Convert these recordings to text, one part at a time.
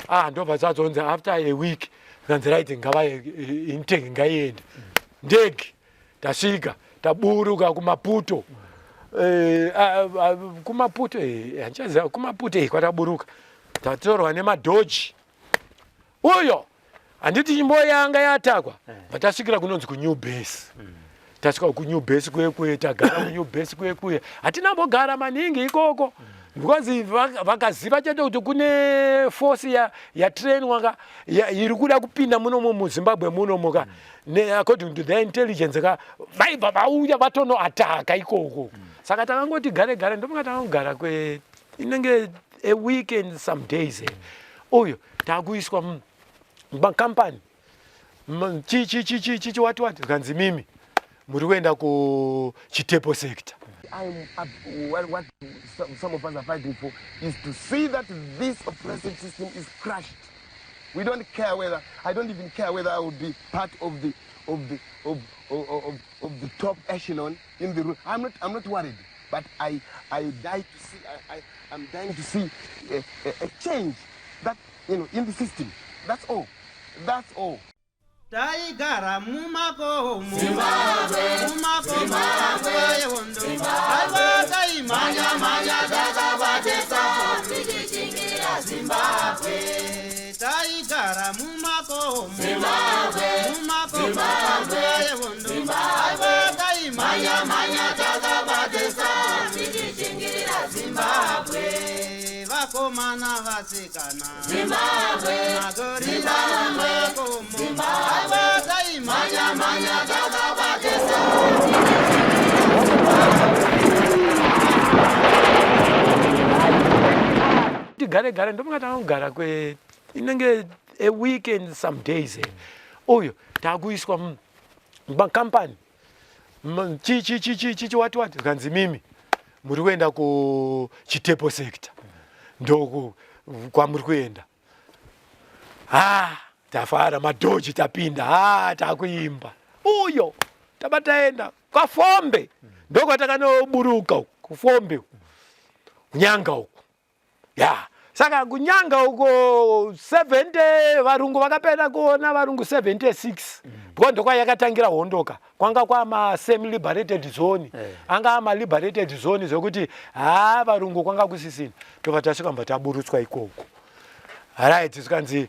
Ah, ndobva dzadzonzi after a week zvikanzi right, ngava intake ngaiende ndege. Tasvika, taburuka kuMaputo, kuMaputo, handichaziva kuMaputo kwataburuka, tatorwa nemadhoji uyo. Handiti nyimbo yanga yatakwa, vatasvikira kunonzi kuNew Base. Tasvika kuNew Base kuye, tagara kuNew Base kuye. Hatina mbogara maningi ikoko because vakaziva chete kuti kune force yatrainwa iri kuda kupinda munomu muZimbabwe munomu ka, according to their intelligence ka, vaibva vauya vatonoataka ikoko. Saka takangoti gare gare, ndofunga takangogara kwe inenge a week and some days. Uyo takuiswa makampani, chi chi chi chi chi wati wati, zvikanzi mimi muri kuenda kuChitepo sector. What some of us are fighting for is to see that this oppressive system is crushed. We don't care whether, I don't even care whether I will be part of the top echelon in the room. I'm not worried, but I die to see, I'm dying to see a change in the system. That's all. That's all. Taigara mumakomo, mumakomo nguva yehondo. Aiwa, taimhanya-mhanya takabatesa tichichingira Zimbabwe. Taigara mumakomo, mumakomo nguva yehondo. Aiwa, taimhanya-mhanya takabatesa tichichingira Zimbabwe. Vakomana, vasikana, Zimbabwe, magorila mumakomo. Aiwa, taimhanya-mhanya takabatesa. Tigare gare, ndofunga takangogara kwe inenge a week and some days. Uyo takuiswa makampani, chi chi chi chi chi wati wati, zvikanzi mimi muri kuenda kuChitepo sector, ndoku kwamuri kuenda. Ha, tafara, madhoji tapinda. Ha, takuimba uyo, taba taenda kwaFombe, ndokwatakanoburuka uku kuFombe uku, kuNyanga uku ya. Saka kuNyanga uko 70 varungu vakapera kuona varungu 76, because ndokwa yakatangira hondoka, kwanga kwama semi liberated zone. Anga ama liberated zone zvokuti ha, varungu kwanga kusisina. Tobva tasvika, mbva taburutswa ikoko. Right, zvikanzi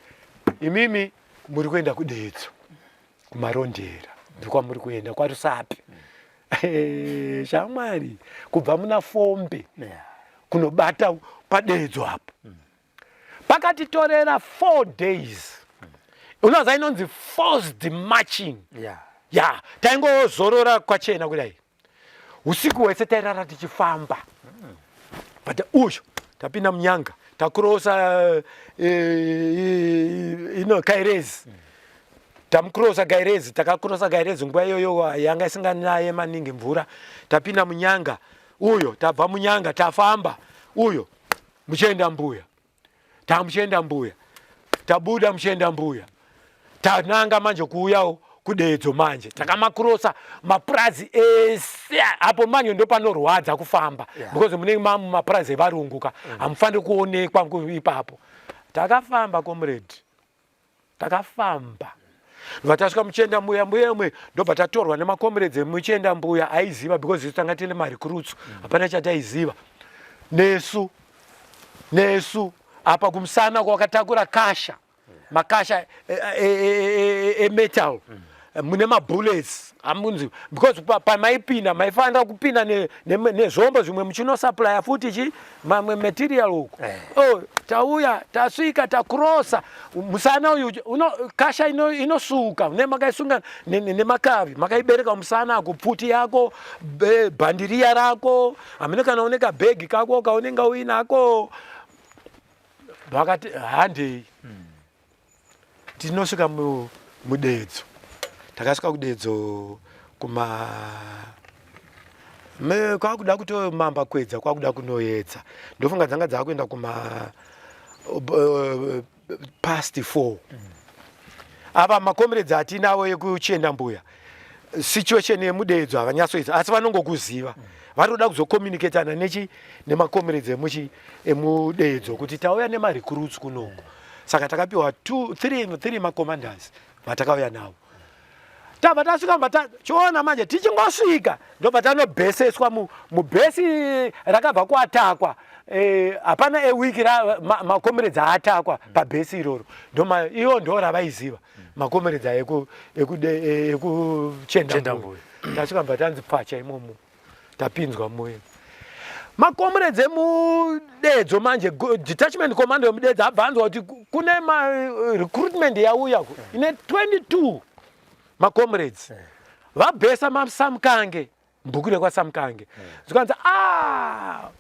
imimi muri kuenda kuDedzo, kuMarondera, ndokwamuri kuenda kwaRusape. Shamwari, kubva muna Fombe kunobata paDedzo apo pakatitorera 4 days. Unoziva inonzi forced marching. Ya, taingozorora kwachena kudai, usiku hwese tairara tichifamba. But uyu tapinda muNyanga, takurosa ino Kairezi, tamukurosa Gairezi, takakurosa Gairezi nguva iyoyo yanga isinganaye maningi mvura. Tapinda muNyanga uyo, tabva muNyanga, tafamba uyo muchienda mbuya, tamuchienda mbuya, tabuda muchienda mbuya, tananga manje kuuyawo kuDedzo. Manje takamakurosa mapurazi ese apo. Manje ndo panorwadza kufamba because munenge mamu mapurazi evarungu ka, hamufaniri kuonekwa ipapo. Takafamba, comrade, takafamba, ndobva tasvika muchienda mbuya. Mbuya imwe, ndobva tatorwa nemakomrades emuchienda mbuya aiziva, because isu tanga tine marecruits, hapana chataiziva nesu. Nesu apa kumusana kwakatakura kasha, makasha emetal mune mabullets amunzi, because pamaipinda maifanira kupinda nezvombo zvimwe muchinosupplya futi chi mamwe material uko. Oh, tauya, tasvika, takrosa musana uyu uno, kasha inosuka ne makaisunga nemakavi, makaibereka musana ako, pfuti yako, bhandiriya rako, hamene kana une kabhegi kako kaunenge uinako. Vakati handei, tinosvika muDedzo. Takasvika kuDedzo kuma kwakuda kutomamba kwedza, kwakuda kunoedza. Ndofunga dzanga dzakuenda kuma past 4. Apa makomeredzi atinawo ekuchienda mbuya, situation yemuDedzo havanyatsoidza, asi vanongokuziva. Vari kuda kuzocommunicatana nechi nemakomeredzi emuchi emuDedzo kuti tauya nemarecruits kunoku. Saka takapiwa 2 3 3 macommanders vatakauya navo. Tabva tasvika mba chiona manje tichingosvika ndobva tanobheseswa mubhesi rakabva kuatakwa eh, hapana eh, ewiki makomeredzi ma aatakwa mm. pabhesi iroro ndoma iwo ndo ravaiziva mm. makomeredzi ekuchendambuyo tasvika mba tanzi pfacha imomo tapinzwa muye makomuredzi emudedzo manje detachment commando yemudedzo abva anzwa kuti kune marecruitment yauya ine 22 makomuredzi vabhesa masamkange bhuku rekwasamkange zvikanzi a ah,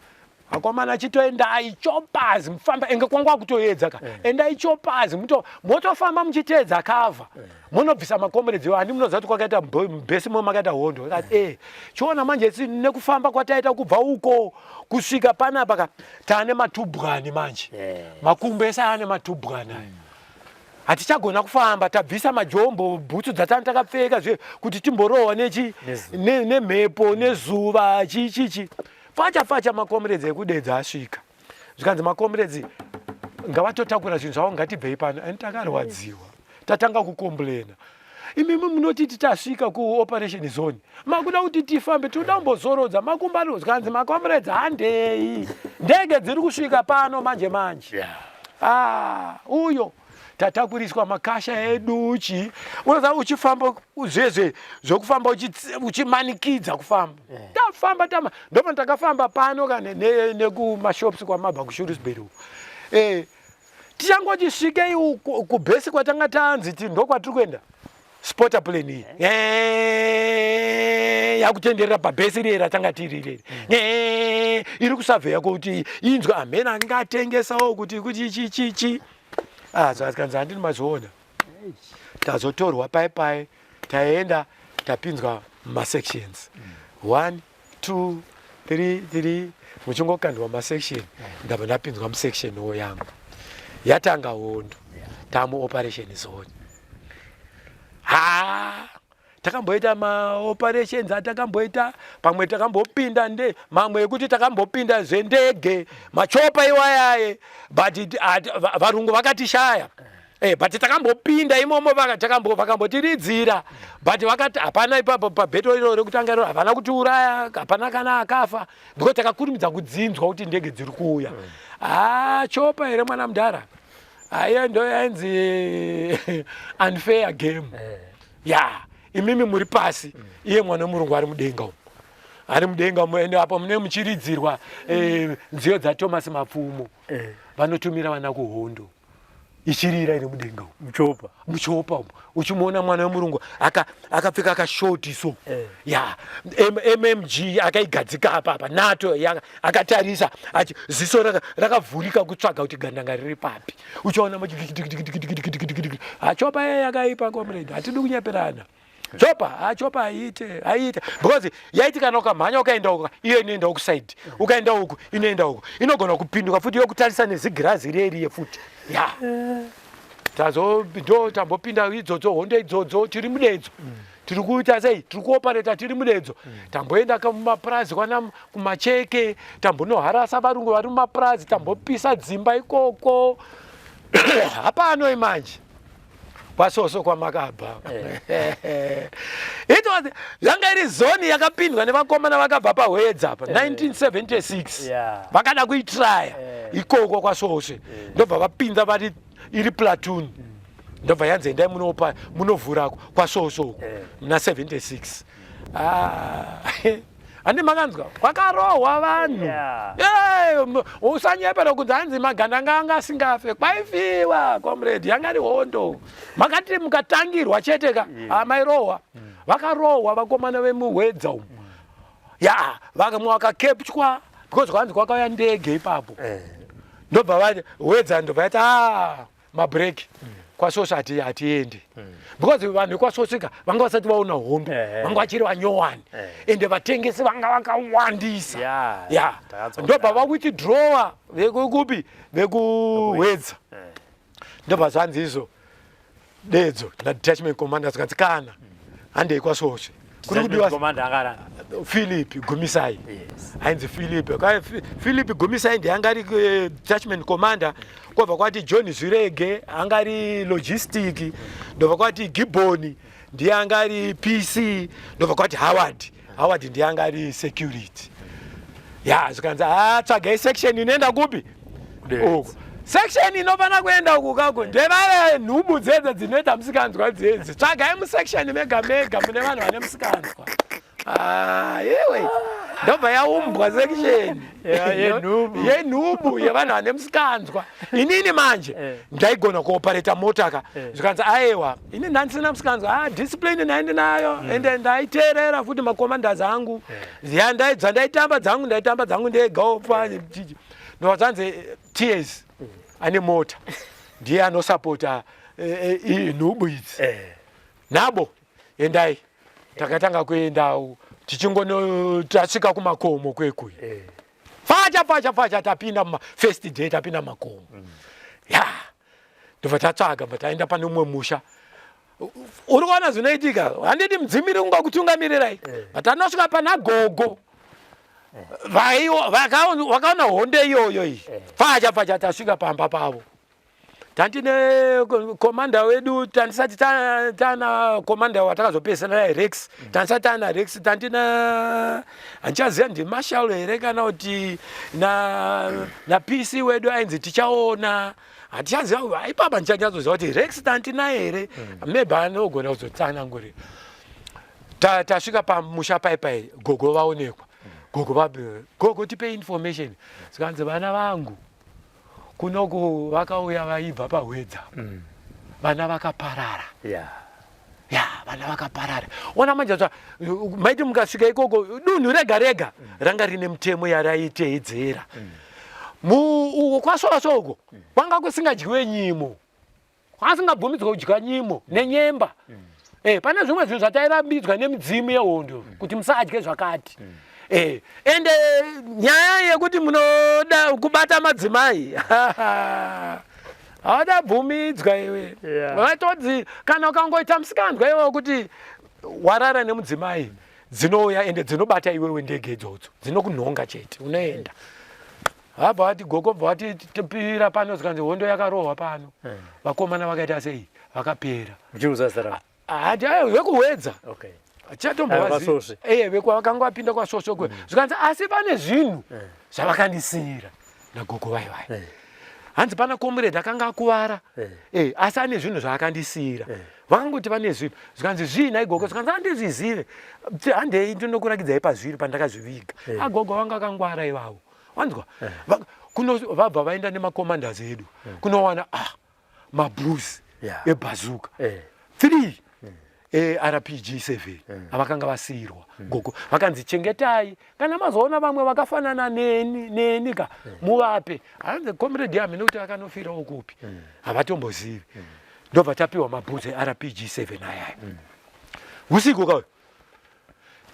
Akomana chitoendai chopazi mufamba enge kwanga kwakutoedza ka eh. Endai chopazi muto motofamba muchiteedza cover eh. Munobvisa makomeredzi iwo handi munoziva kuti kwakaita bhesi mo makaita hondo akati eh. eh chiona manje nekufamba kwataita kubva uko kusvika panapa ka taane matubwani manje eh. Makumbo ese aane matubwani aya Hatichagona kufamba tabvisa majombo bhutsu dzatanga takapfeka zve kuti timborohwa nechi nemhepo nezuva chii chii chii facha facha makomuredzi ekudedza asvika zvikanzi makomuredzi ngavatotakura zvinhu zvavo ngatibvei pano and takarwadziwa tatanga kukomblena imimi munotiti tasvika kuoperation zone makuda kuti tifambe tinoda kumbozorodza makumbano zvikanzi makomuredzi handei ndege dziri kusvika pano manje manje yeah. Ah, uyo tatakuriswa makasha edu chi unoza uchifamba zvezve zvokufamba uchimanikidza kufamba eh. Tafamba tama ndoma takafamba pano kana nekumashops kwamabva kuShrewsbury uko eh, tichangoti svikei kubhesi kwatanga tanzi ti ndokwatiri kuenda spotter plane iyi eh. eh, yakutenderera pabhesi riye ratanga tiri riri mm. eh, iri kusavheya kuti inzwa amhena ange atengesawo kuti kuti chi chi chi ah, zvakanzi handini mazviona tazotorwa pai pai taenda tapinzwa mumasections mm. one two three three muchingokandwa masection ndabva ndapinzwa musection wo yangu yatanga hondo tamuoperation zone ha takamboita maoperations atakamboita pamwe takambopinda nde mamwe ekuti takambopinda zvendege machopa iwayaye but varungu vakatishaya Eh, but takambopinda imomo vakambotiridzira but vakati hapana ipapo pabheto iro rekutanga iro havana kutiuraya hapana kana akafa because takakurumidza kudzinzwa kuti ndege dziri kuuya mm. Ah, chopa here mwana mudhara aiyo ndo yainzi unfair game eh. Ya imimi muri pasi mm. Iye mwana wemurungu ari mudenga umu ari mudenga umu ende apo mune muchiridzirwa eh, nziyo dzaThomas Mapfumo eh. Vanotumira vana kuhondo ichirira iri mudenga umu muchopa muchopa umu uchimuona mwana wemurungu akapfeka akashoti so eh. Ya MMG akaigadzika apa apa nato akatarisa ziso rakavhurika kutsvaga kuti gandanga riri papi uchiona hachopa ye yakaipa comrade hatidi kunyeperana chopa hachopa haiite haiite because yaiti kana ukamhanya ukaenda uku iyo inoenda uku side ukaenda uku inoenda uku inogona kupinduka futi yokutarisa nezigirazi riye futi ya tazo ndo tambopinda idzodzo hondo idzodzo tiri mudedzo tiri kuita sei tiri kuopareta tiri mudedzo tamboenda kumapurazi kwana kumacheke tambonoharasa varungu vari mumapurazi tambopisa dzimba ikoko hapano imanje kwasoso kwamakabva eh. It was yanga iri zoni yakapindwa nevakomana vakabva pahwedza apa 1976 eh. Vakada kuitraya eh. Ikoko kwasoswe ndobva vapinda vari iri platoon ndobva yanzi endai munopa munovhura kwasoso uko muna 76 ah. Handi makanzwa kwakarohwa vanhu yeah. Usanyepera kunzi hanzi magandanga anga asingafe kwaifiwa comrade yanga iri hondo makati mukatangirwa chete ka yeah. Mairohwa mm. Vakarohwa vakomana vemuhwedza umu mm. Ya vamwe vakakepchwa because kwanzi kwakauya ndege ipapo eh. Ndobva hwedza ndobva yati ah, mabreak mm. Kwasosa hati hatiendi mm. Because vanhu vekwasosika vanga vasati vaona hondo eh. Vanga vachiri vanyowani eh. Ende vatengesi vanga vakawandisa ya ndobva vakuti-drawa vekupi vekuhwedza eh. Ndobva zvanzi izvo dedzo nadetachment commander zvikanzi kana handei kwasosve kuri kudiwa Philip Gumisai. Ainzi Philip. Philip Gumisai ndiye anga ari detachment commander. Kwobva kwati John Zvirege anga ari logistic. Ndobva kwati Gibbon ndiye anga ari PC. Ndobva kwati Howard. Howard ndiye anga ari security. Ya, zvikanzi ah, tsvagai section inoenda kupi? Uku. Section inofana kuenda uku kako ndevaya nhubu dzedze dzinoita musikanzwa dzedze. Tsvagai musection mega mega mune vanhu vane musikanzwa. Ah, yewe. Ndobva yaumbwa section. Yenhubu. Yenhubu yevanhu vane musikanzwa. Inini manje ndaigona kuoperata mota ka. Zvikanzi aewa, ini ndandisina musikanzwa. Ah, discipline ndaindinayo ende ndaiteerera futi macommanders angu. Ya ndaidza ndaitamba dzangu ndaitamba dzangu ndega pa ndobva zvanzi Tears ane mota ndiye anosapota nhubu idzi. Nabo endai. Takatanga kuenda tichingono tasvika kumakomo kwekuyi. Facha facha facha tapinda muma first day tapinda makomo. Ya. Ndobva tatsvaga bva taenda pane umwe musha. Uri kuona zvinoitika? Handiti mudzimu iri kungokutungamirirai. But tanosvika pana gogo. Vakaona hondo iyoyo iyi. Facha facha tasvika pamba pavo. Tandine komanda wedu tandisati tana komanda watakazopesana naye Rex. Tandisati tana Rex tandina handichaziva ndi Marshal here kana kuti na PC wedu ainzi tichaona. Handichaziva ipapa ndichanyatsoziva kuti Rex tandinaye here. Maybe anogona kuzotsanangurira. Tasvika pamusha pai pai gogo vaonekwa. Gogo vabe gogo tipe information. Zvikanzi vana vangu kunoku vakauya vaibva paHwedza. Vana vakaparara. Ya, vana vakaparara. Ona manje zva maiti mukasvika ikoko dunhu rega rega ranga rine mutemo yaraiteedzera. Uko kwaSwaswa uko kwanga kusingadyiwe nyimo. Kwasingabvumidzwa kudya nyimo nenyemba. Pane zvimwe zvinhu zvatairambidzwa nemidzimu yehondo kuti musadye zvakati. Ende nyaya yekuti munoda kubata madzimai hawadabvumidzwa iwe. Vatodzi kana ukangoita musikanzwa iwe kuti warara nemudzimai dzinouya ende dzinobata iwewe ndege idzodzo dzinokunhonga chete unoenda. Vabva vati gogo bva vati tipira pano zikanzi hondo yakarohwa pano. Vakomana vakaita sei? Vakapera. Hati ayo vekuHwedza. Chatombovaziva. Vekwa vakanga vapinda kwaSvosve kwe. Zvikanzi asi pane zvinhu zvavakandisiyira nagogo vai vai. Hanzi pana comrade akanga akuvara. Asi ane zvinhu zvaakandisiyira. Vakangoti vane zvinhu. Zvikanzi zvii nhai gogo? Zvikanzi handizvizive. Handei ndinokurakidzai pazviri pandakazviviga. Agogo vanga akangwara ivavo. Wanzwa? Kuno vabva vaenda nemacommanders edu. Kunowana mabhuzi ebhazuka. 3 RPG 7 avakanga vasiyirwa gogo. Vakanzi chengetai kana mazoona vamwe vakafanana neni ka muvape. Hanzi comrade yami nekuti akanofirawo kupi. Havatombozivi. Ndobva tapiwa mabhuzi RPG 7 ayaya. Usiku kauyu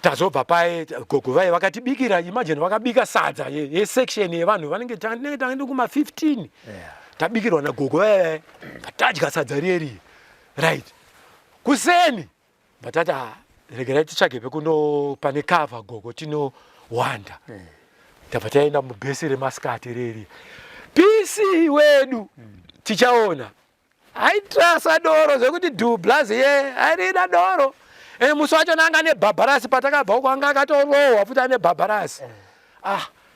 tazobva paye gogo vaye vakatibikira, imagine vakabika sadza yesection yevanhu vanenge tinenge tange kuma 15. Tabikirwa nagogo vaye tadya sadza riyeri. Right. Kuseni vatati regerai titsvage pekuno pane cover gogo tinowanda. Tabva taenda mubhesi remasikati reri. PC wedu tichaona aitrasa doro zvekuti dhublazi ye airida doro. Musi wacho anga ane bhabharasi patakabva uko anga akatorohwa futi ane bhabharasi.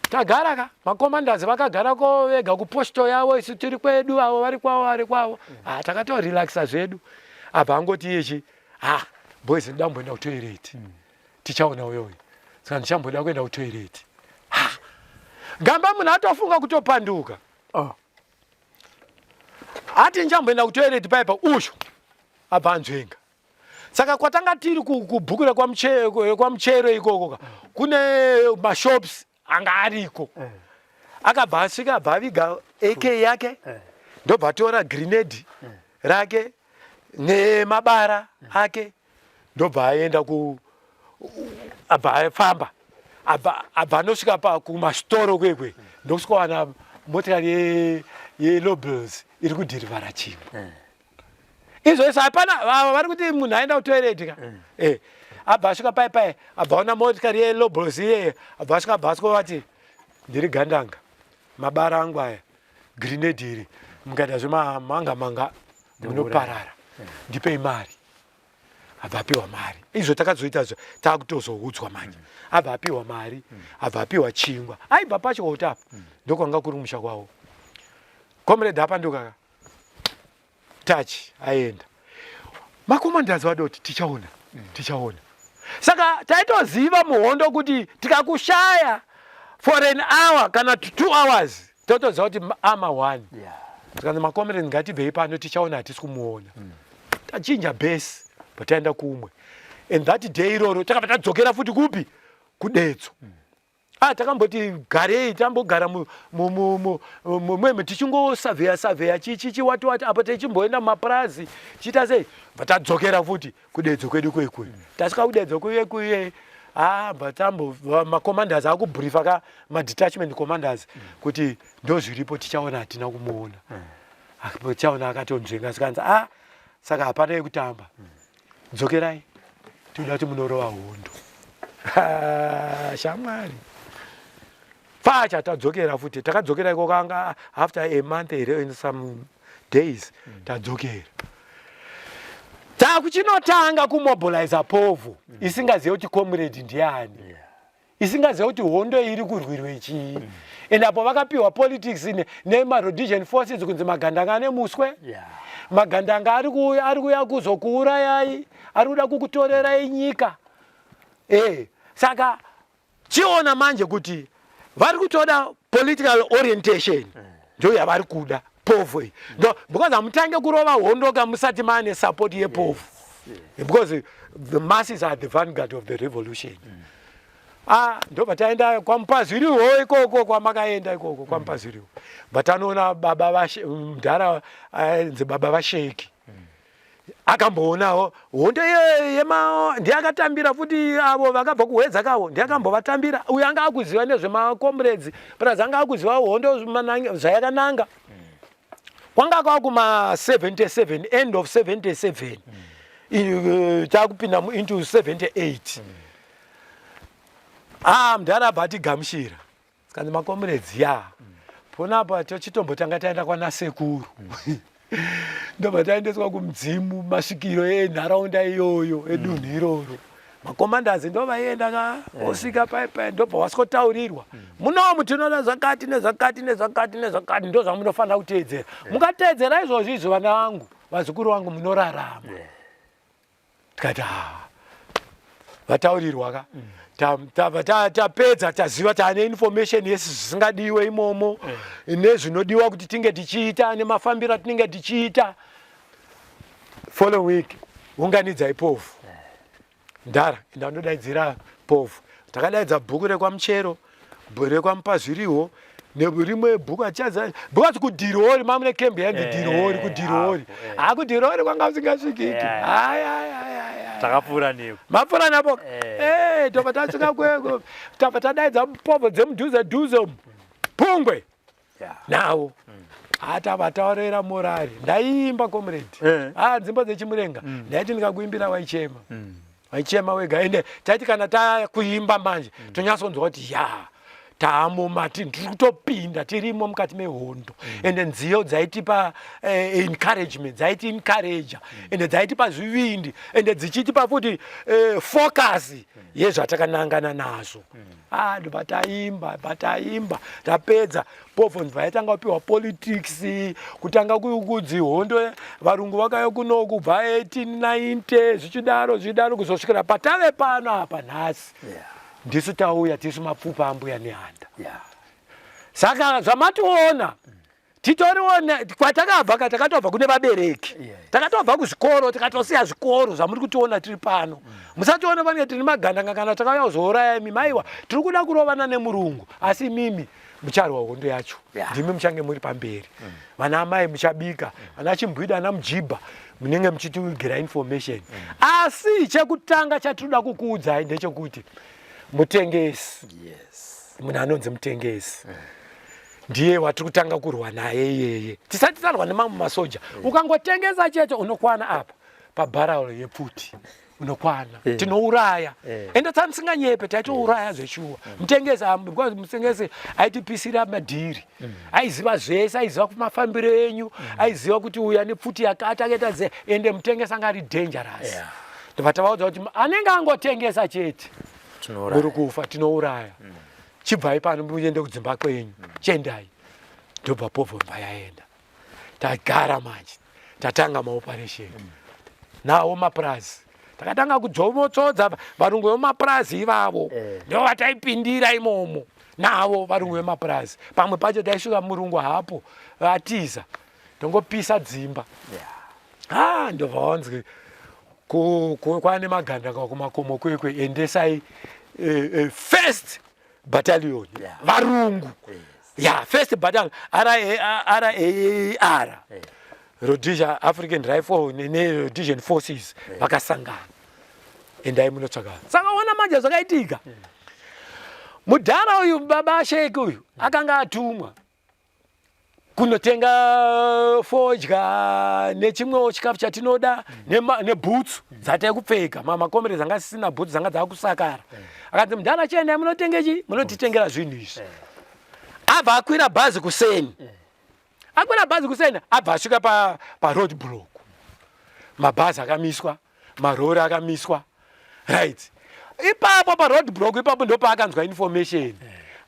Tagara ka macommanders vakagara ko vega kuposto yavo isu tiri kwedu avo vari kwavo vari kwavo. Takatorelaxa zvedu. Abva angoti ichi boys ndoda kumboenda kutoilet. Tichaona uyoyo. Saka ndichamboda kuenda kutoilet. Gamba munhu atofunga kutopanduka. Ati ndichamboenda kutoilet paipa usho abva anzvenga. Saka kwatanga tiri kubhuku rekwaMuchero ikoko ka kune mashops anga ariko. Akabva asvika abva aviga AK yake ndobva atora grenade rake nemabara ake ndobva aenda ku abva afamba abva anosvika kumastoro kwekwe ndokusvikawana motikari yeLobels iri kudhirivhara chimwe. Izvo izvo hapana vari kuti munhu aenda kutoilet ka. Abva asvika pai pai, abva aona motikari yelobros iyeye, abva asvika, abva asvika vati ndiri gandanga, mabara angu aya, grenade iri, mukaita zvemamanga manga munoparara, ndipei mari. Abva apiwa mari. Izvo takazoita takutozoudzwa manje. Abva apiwa mari, abva apiwa chingwa. Aibva pacho apa, ndokwanga kuri musha kwavo. Comrade apanduka ka. Touch aenda. Macommanders vadoti tichaona, tichaona. Saka taitoziva muhondo kuti tikakushaya for an hour kana 2 hours totoziva kuti ama 1. Saka macomrade ngatibvei pano, tichaona, hatisi kumuona. Tachinja base, but taenda kumwe. And that day iroro takabva tadzokera futi kupi? Kudetso. Ah, takamboti garei, tambogara mumweme tichingosavheya savheya chichichi wati wati apo, tichimboenda mumapurazi chiita sei, bva tadzokera futi kudedzo kwedu kwekuye. Tasvika kudedzo kuye kuye, ah, bva tambo macommanders akubriefa ka madetachment commanders kuti ndo zviripo, tichaona hatina kumuona. Tichaona akatonzvenga, zikanzi ah, saka hapana yekutamba, dzokerai, tinoda kuti munorova hondo. Ah, shamwari, pacha tadzokera futi, takadzokera ikoko anga after a month here in some days. Tadzokera, takuchinotanga kumobiliza povho isingazive kuti comrade ndiani, isingazive kuti hondo iri kurwirwe chii. And apo vakapiwa politics nemaRhodesian forces kunzi magandanga ane muswe, magandanga ari kuuya, ari kuuya kuzokuurayai, ari kuda kukutorerai nyika. Saka chiona manje kuti vari kutoda political orientation, ndo yavari kuda povho iyi. Ndo because hamutange kurova hondo ka musati maane support yepovho, because the masses are the vanguard of the revolution. Ah, ndobva taenda kwamupaziriwo ikoko, kwamakaenda ikoko kwamupaziriwo, bva tanoona baba mudhara ainzi baba vasheki, akamboonawo hondo yema, ndiye akatambira futi avo vakabva kuhwedza kavo, ndiye akambovatambira. Uyo anga akuziva nezvemacomrades, plus anga akuziva hondo zvayakananga. Kwanga kwava kuma 77, end of 77, takupinda into 78. Ah, mudhara abva atigamuchira, sikanzi macomrades, ya ponapa tochitombotanga taenda kwana sekuru. Ndobva taendeswa kumudzimu, masvikiro enharaunda iyoyo, edunhu iroro. Macommanders ndo vaienda ka, osvika pai pai, ndobva wasvikotaurirwa, munomu tinoda zvakati nezvakati nezvakati nezvakati, ndo zvamunofanira kuteedzera. Mukateedzera izvozvo izvo, vana vangu, vazukuru vangu, munorarama. Tikati ha, vataurirwa ka. Tabva tapedza, taziva, taane information yesi zvisingadiwe imomo nezvinodiwa kuti tinge tichiita nemafambiro atinenge tichiita. Following week, unganidzai povhu, ndara ndandodaidzira povhu. Takadaidza bhuku rekwamuchero, rekwamupazviriwo, nerimwe bhuku achaza, because kudhirihori mamune kembi yainzi Dhirihori. Kudhirihori, hakudhirihori kwanga kusingasvikiki. Hai. Takapfuura neko. Mapfuura napo. Tobva tasvika kweko, tabva tadaidza povho dzemudhuze dhuze umu, pungwe navo hatavataurira morari. Ndaiimba, comrade. Ah, dzimbo dzechimurenga ndaiti ndikakuimbira waichema, waichema wega. Ende taiti kana takuimba manje tonyatsonzwa kuti ya, taamuma, tiri kutopinda, tirimo mukati mehondo. Ende nziyo dzaitipa encouragement, dzaiti encourager, ende dzaitipa zvivindi, ende dzichitipa futi focus yezvatakanangana nazvo. Ah, ndobva taimba, bva taimba, tapedza, povho ndibva yaitanga kupiwa politics, kutanga kudzi hondo varungu vakauya kuno kubva 1890, zvichidaro zvichidaro kuzosvikira patave pano apa nhasi. Ndisu tauya, tisu mapfupa ambuya nehanda. Saka zvamationa titoriwo kwatakabva ka, takatobva kune vabereki, takatobva kuzvikoro, tikatosiya zvikoro zvamuri kutiona tiri pano. Musationa pange tiri magandanga kana takauya kuzouraya imi. Maiwa, tiri kuda kurovana nemurungu, asi imimi mucharwa hondo yacho. Ndimi muchange muri pamberi. Vana amai muchabika, vana chimbwida, ana mujibha munenge muchitiugira information. Asi chekutanga chatinoda kukuudzai ndechekuti mutengesi, munhu anonzi mutengesi, ndiye watiri kutanga kurwa naye iyeye tisati tarwa nemamwe masoja. Ukangotengesa chete unokwana apa pabarrel yepfuti. Unokwana. Tinouraya. Ende tanisinganyepe, taitouraya zveshuwa. Mutengesi because mutengesi aitipisira madhiri. Aiziva zvese, aiziva mafambiro enyu, aiziva kuti uyu ane pfuti yakati, akaita ze. Ende mutengesi anga ari dangerous. Ndobva tavaudza kuti anenge angotengesa chete, muri kufa, tinouraya. Chibvai pano muende kudzimba kwenyu, chiendai. Ndobva povhomba yaenda. Tagara manje, tatanga maoperation nawo mapurazi. Takatanga kudzomotsodza varungu vemapurazi ivavo. Ndo vataipindira imomo navo varungu vemapurazi. Pamwe pacho taisvika murungu hapo, vatiza, tongopisa dzimba. Ah, ndobva wanzi kwane magandanga kumakomo kwekwe, endesai first battalion. Varungu ya first battalion RAR, Rhodesia African Rifle neRhodesian Forces vakasangana, endai munotsvaga. Saka ona manje zvakaitika, mudhara uyu, baba Sheki uyu, akanga atumwa kunotenga fodya nechimwewo chikafu chatinoda nebhutsu dzatai kupfeka. Makomerezi anga asisina bhutsu, dzanga dzakusakara. Akanzi, "Mudhara, chiendai munotenge chi munotitengera zvinhu izvi." Abva akwira bhazi kuseni. Akwira bhazi kuseni, abva asvika paroad block. Mabhazi akamiswa, marori akamiswa. Right ipapo paroad block ipapo ndopaakanzwa information,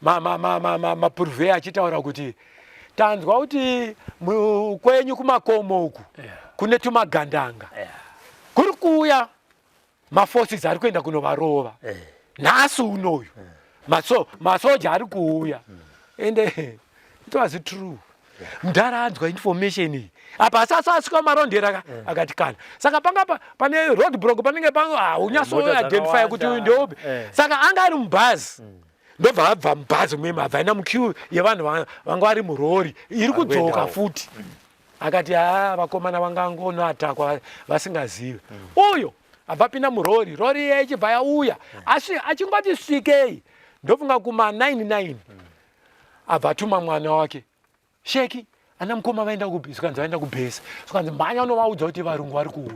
mapurveyor achitaura kuti, "Tanzwa kuti kwenyu kumakomo uku kune tumagandanga, kuri kuuya maforces ari kuenda kunovarova nhasi unoyu. Masoja ari kuuya." Ende it was true. Mudhara anzwa information iyi, apa asati asvika Marondera ka, akati kana saka panga pane road block, panenge Mota unyaso-identify kuti uyu ndeupi. Saka anga ari mubhazi, ndobva abva mubhazi mumwe, abva aenda muqueue yevanhu vanga vari murori iri kudzoka. Kuendawo. Futi akati, "Haa, vakomana vangangonoatakwa vasingazivi." Uyo abva pinda murori, rori iya ichibva yauya. Asi achingoti svikei, ndofunga kuma 99, abva atuma mwana wake Sheki, "Ana mukoma vaenda kupi?" Zvikanzi, "Vaenda kubhesi." Zvikanzi, "Mhanya unovaudza kuti varungu vari kuuya."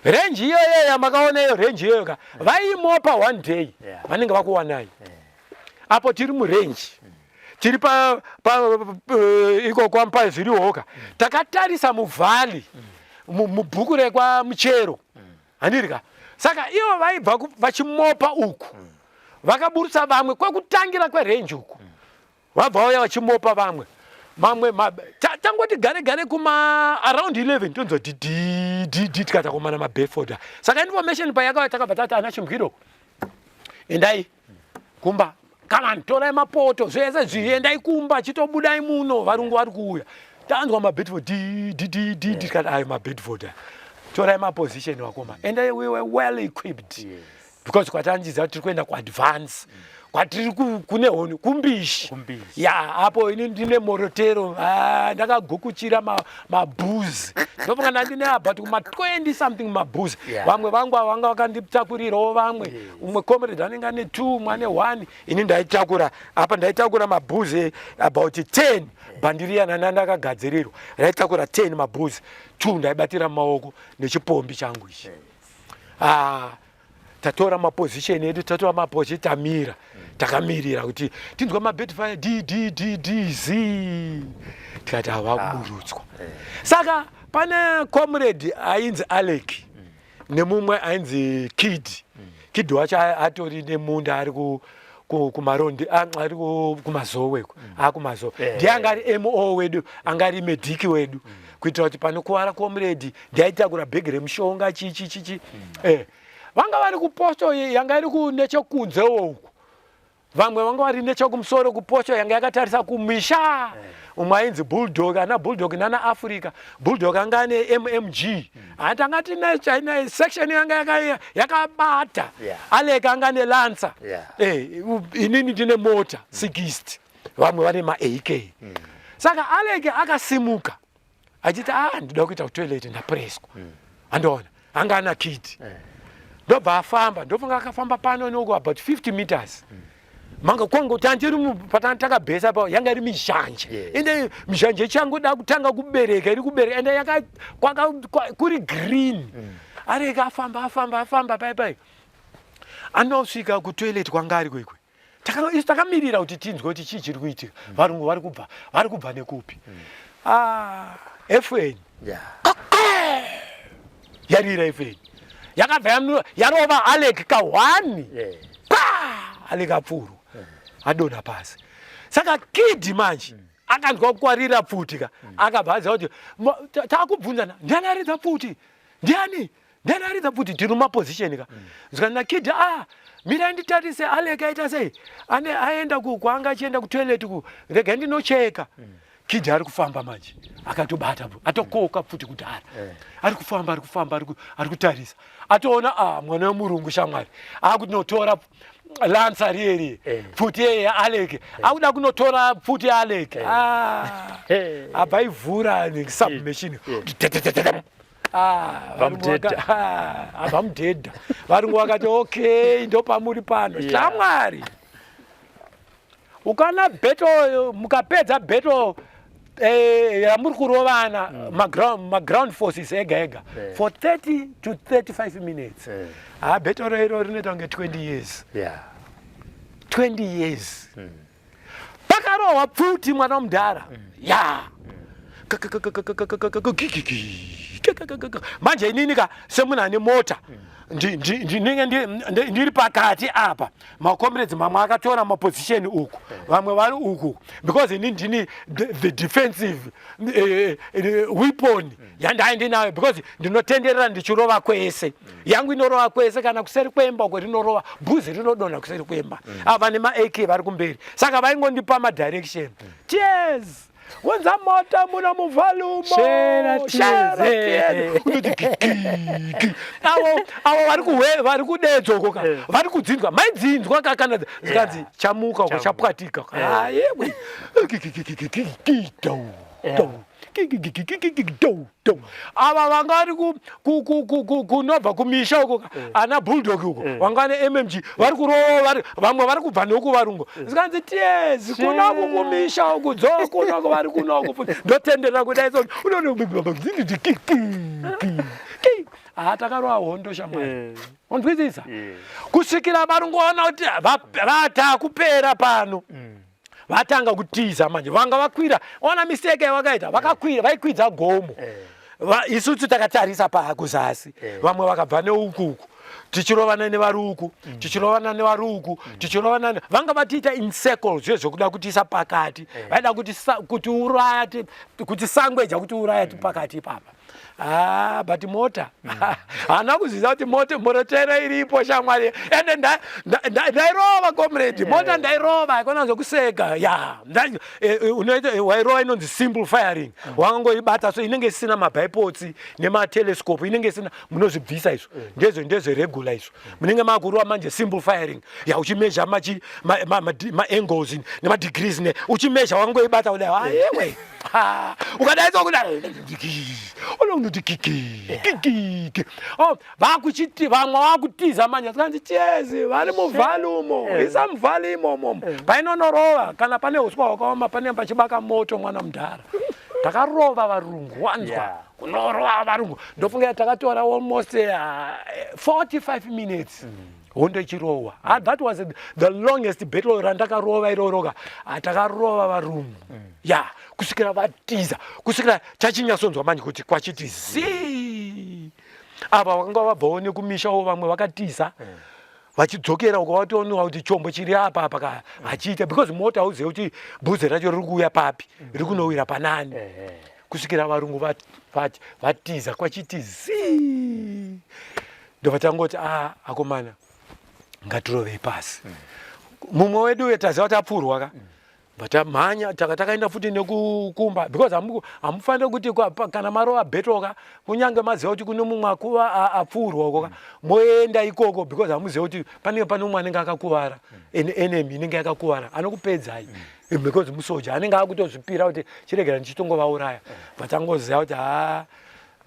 Range iyoyo yamakaona iyo, range iyoyo ka, vaimopa one day vanenge vakuwanai. Apo tiri murange, tiri pa iko kwampa zvirihoka, takatarisa muvalley, mubhuku rekwaMuchero, handirika? Saka ivo vaibva vachimopa uku, vakaburutsa vamwe kwekutangira kwerange uku, vabva vauya vachimopa vamwe. Mamwe tangoti gare gare kuma around 11, tonzwa dddd, tikatakomana maBedford. Saka information payakauya, takabva tati, "Ana Chimbwiro, endai kumba, kana torai mapoto, zvese zvi, endai kumba, chitobudai muno, varungu vari kuuya." Tanzwa maBedford dddd, tikati, "Ayo maBedford aya, torai maposition vakoma." Ende we were well equipped because kwatanjiza tiri kuenda kuadvance, kwatiri kune honi kumbishi. Kumbishi. Ya, apo ini ndine morotero. Ah, ndakagukuchira mabhuzi, ndofunga ndandine about kuma 20 something mabhuzi. Vamwe vangu ava vanga vakanditakurirawo vamwe. Umwe comrade anenge ane 2, umwe ane 1. Ini ndaitakura apa, ndaitakura mabhuzi about 10. Bhandiri yana ndakagadzirirwa raitakura 10 mabhuzi, 2 ndaibatira mumaoko nechipombi changu ichi. Ah, tatora maposition edu, tatora maposition, tamira, takamirira kuti tinzwa mabed fire d d d d z, tikati havakuburutswa. Saka pane comrade ainzi Alec nemumwe ainzi Kid. Kid wacho atori nemunda, ari kumarondi, ari kuMazowe, akuMazowe. Ndiye anga ari mo wedu, anga ari medic wedu, kuitira kuti panokuvara comrade ndiaitakura bhegi remushonga, chichi chichi. Vanga vari kuposto yanga iri kunechekunzewo uku, vamwe vanga vari nechekumusoro kuposto yanga yakatarisa kumisha. Umwe ainzi Bulldog, ana Bulldog nana Africa. Bulldog anga ane MMG, atanga tine china section yanga yakabata. Alec anga ane Lancer. Inini ndine mota 60, vamwe vane maAK. Saka Alec akasimuka achiti, "A, ndinoda kuita kutoilet, ndapreswa." Andoona anga ana Kid, ndobva afamba. Ndofunga akafamba pano noko about 50 meters. Manga kwangu tandiri patanga takabhesa pa yanga iri mizhanje. Ende mizhanje ichangoda kutanga kubereka, iri kubereka, ende yaka kuri green. Alec afamba, afamba, afamba pai pai, anosvika kutoilet kwanga ari kwekwe. Isu takamirira kuti tinzwe kuti chii chiri kuitika. Varungu vari kubva, vari kubva nekupi? Ah, FN yarira. FN yakabva yarova Alec ka1. Pa Alec apfurwa, adonha pasi. Saka Kid manje akanzwa kwarira pfuti ka, akabva aziva kuti taakubvunzana, ndiani aridza pfuti, ndiani, ndiani aridza pfuti? Tiri mumaposition ka. Zvikati naKid, "Ah, mirai nditarise Alec aita sei, ane aenda kwaanga achienda kutoilet ku, regai ndinocheka." Kid ari kufamba manje, akatobata atokoka pfuti kudhara. Ari kufamba, ari kufamba, ari kutarisa, atoona, ah, mwana wemurungu shamwari akuti notora lancer riye riye, pfuti yeye yaAlec. Akuda kunotora pfuti yaAlec. Ah, abva ivhura submachine. Ah, varungu Vamudhedha. Ah, abva mudhedha. Varungu vakati, "Okay, ndopamuri pano." Shamwari, ukana battle, mukapedza battle yamuri kurovana maground forces ega ega for 30 to 35 minutes, ha, battle iro rinoita kunge 20 years. 20 years pakarohwa pfuti, mwana womudhara ya. Manje inini ka, semunhu ane mota, ndinenge ndiri pakati apa. Macomrades mamwe akatora maposition uku, vamwe vari uku, because ini ndini the defensive weapon yandai ndinayo, because ndinotenderera ndichirova kwese. Yangu inorova kwese, kana kuseri kwemba uko rinorova, bhuzi rinodonha kuseri kwemba. Ava nemaAK vari kumberi, saka vaingondipa madirection. Cheers, wenza mota muna muvhalumo. Shera tears. Unoti kiki. Avo vari kudedzo uko ka, vari kudzinzwa, maidzinzwa ka kana zikanzi chamuka uko. Chamuka. Chapwatika. Ayewe, dau dau dau dau. Ava vanga vari kunobva kumisha uko ka, ana bulldog uko, vanga vane MMG, vari kurova, vari vamwe vari kubva neuku. Varungu zikanzi, "Tiezi kunoku kumisha uku, dzo kunoku, vari kunoku futi." Ndotenderera kudai so, ha, takarova hondo shamwari, unzwisisa, kusvikira varungu vaona kuti vatakupera pano. Vatanga kutiza manje, vanga vakwira. Ona mistake yavakaita, vakakwira, vaikwidza gomo. Isusu takatarisa pakuzasi. Vamwe vakabva neuku uku, tichirovana nevari uku, tichirovana nevari uku, tichirovana vanga vatiita in circle. Zviye zvokuda kutiisa pakati, vaida kuti kutiuraya, kuti sangweja, kutiuraya ti pakati ipapa. Ah, but mota haana kuziva kuti mota morotero iripo shamwari. Ende ndairova comrade, mota ndairova, haikona zvokuseka ya. Unoita wairova inonzi simple firing, wakangoibata so, inenge isina mabipods nematelescope, inenge isina, munozvibvisa izvo, ndezveregular izvo. Munenge makurova manje simple firing ya, uchimeasure machi maangles nemadegrees ne uchimeasure, wakangoibata kudai. Ayewe, ukadai so kudai, unonoti kiki kiki. Oh, vakuchiti vamwe vakutiza manje, tikanzi chezi vari muvhalumo, isa muvhali imomo painonorova. Kana pane uswa hwakaoma, pane pachibaka moto, mwana mudhara. Takarova varungu, wanzwa? Kunorova varungu, ndofunga takatora almost 45 minutes hondo ichirohwa. Ah, that was the longest battle randakarova iroroka. Ah, takarova varungu ya kusvikira vatiza, kusvikira tachinyatsonzwa manje kuti kwachiti zii. Ava vakanga vabvawo nekumishawo, vamwe vakatiza vachidzokera uko, vatoonwa kuti chombo chiri apa apa ka hachiita, because mota hauzive kuti bhuze racho riri kuuya papi, riri kunowira panani, kusvikira varungu vatiza, kwachiti zii. Ndobva tangoti, "A, akomana, ngatirovei pasi." Mumwe wedu uye taziva kuti apfurwa ka, vatamhanya, takaenda futi nekukumba, because hamufaniri kuti kana marova battle ka, kunyange maziva kuti kune mumwe akuva apfuurwa uko ka, moenda ikoko, because hamuziva kuti panenge pane mumwe anenge akakuvara, enemy inenge yakakuvara, anokupedzai, because musoja anenge akutozvipira kuti chiregera ndichitongovauraya. Vatangoziva kuti ha,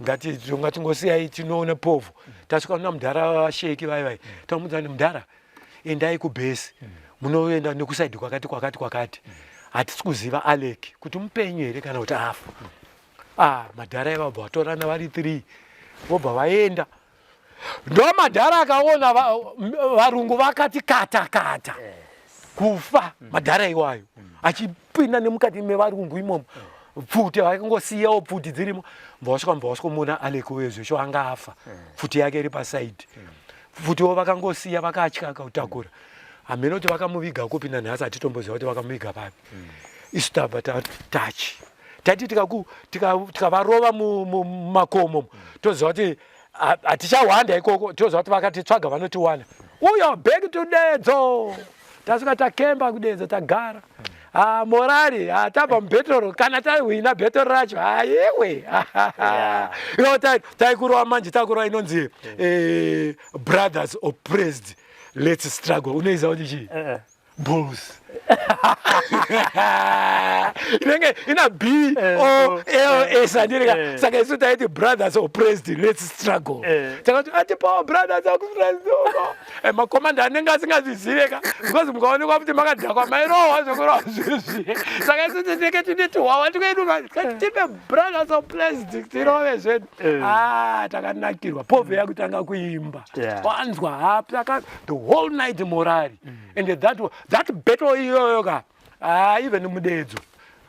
ngatingosiyai tinoona povho. Tasvika kuna mudhara vasheki vai vai, tamudza kuti, "Mudhara, endai kubhesi, munoenda nekusaidi kwakati kwakati kwakati, hatisi kuziva Alec kuti mupenyu here kana kuti afa." Ah, madhara ivabva vatorana vari 3, vobva vaenda. Ndo madhara akaona varungu vakati kata kata kufa madhara iwayo achipinda nemukati mevarungu imomo, pfuti vakangosiyawo pfuti dzirimo. Mbawasvika mbawasvika Alec wezvesho anga afa, pfuti yake iri pasaidi, pfutiwo vakangosiya, vakatya kutakura. Hameno kuti vakamuviga kupi, nanhasi hatitomboziva kuti vakamuviga papi. Isu tabva tachi tati tikavarova mumakomo, toziva kuti hatichahwanda ikoko, toziva kuti vakatitsvaga vanotiwana. Uyo back to Dedzo, tasvika takemba kuDedzo, tagara. Ah, morale, ah, tabva mubhetoro. Kana tahwina bhetoro racho, haiwe ino taikurova manje, takurova inonzi "Brothers oppressed, let's struggle." Unoiziva kuti chii? Bulls inenge ina B O L S, andirika? Saka isu taiti, "Brothers oppressed, let's struggle." Takati atipawo brothers oppressed uko. Makomanda anenge asingazvizive ka, because mukaonekwa kuti makadhakwa mairohwa zvekurova zvezvi. Saka isu tinenge tine tuhwawa twedu, tipe "Brothers oppressed" tirove zvedu. Ah, takanakirwa. Povhe yakutanga kuimba, wanzwa hapaka the whole night, morale. And that battle iyoyo ka, ah, even muDedzo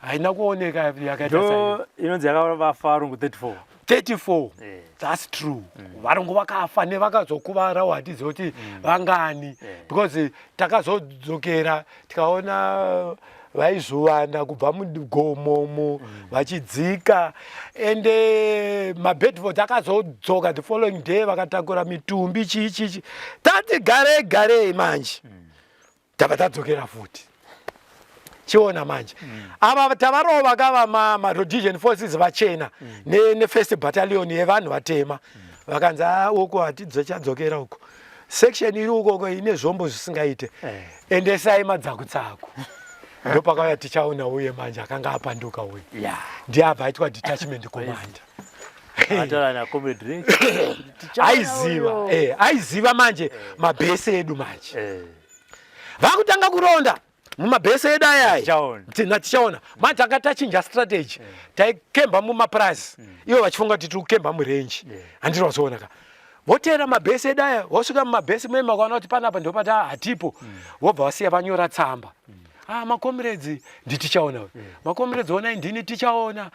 haina kuoneka yakaita sai. Ndo inonzi yakavafa varungu 34. 34. That's true. Varungu vakafa nevakazokuvarawo hatizivi kuti vangani, because takazodzokera tikaona vaizuvana kubva mugomomo vachidzika. Ende maBedford akazodzoka the following day, vakatakura mitumbi, chii chichi. Tati garei garei manje, tabva tadzokera futi. Chiona manje, ava tavarova kava maRhodesian forces vachena nefirst battalion yevanhu vatema. Vakanzi, "A, uko hatidzachadzokera uko, section iri ukoko ine zvombo zvisingaite. Endesai madzakutsaku." Ndopakauya Tichaona uye manje akanga apanduka uyu. Ndiye abva aitwa detachment commander. Ataura nacomrade Rex. Aiziva manje mabhesi edu manje. Vakutanga kuronda mumabhesi edu ayaya. Tichaona. Tina Tichaona manje tanga tachinja strategy. Taikemba mumapurazi, ivo vachifunga kuti tiri kukemba murenji. Handiri wazoona ka, voteera mabhesi edu aya, vosvika mumabhesi meme, vakaona kuti panapa ndopati hatipo, vobva vasiya vanyora tsamba. "Ah, macomrades," ndiTichaona uyu, "Macomrades, onai, ndini Tichaona.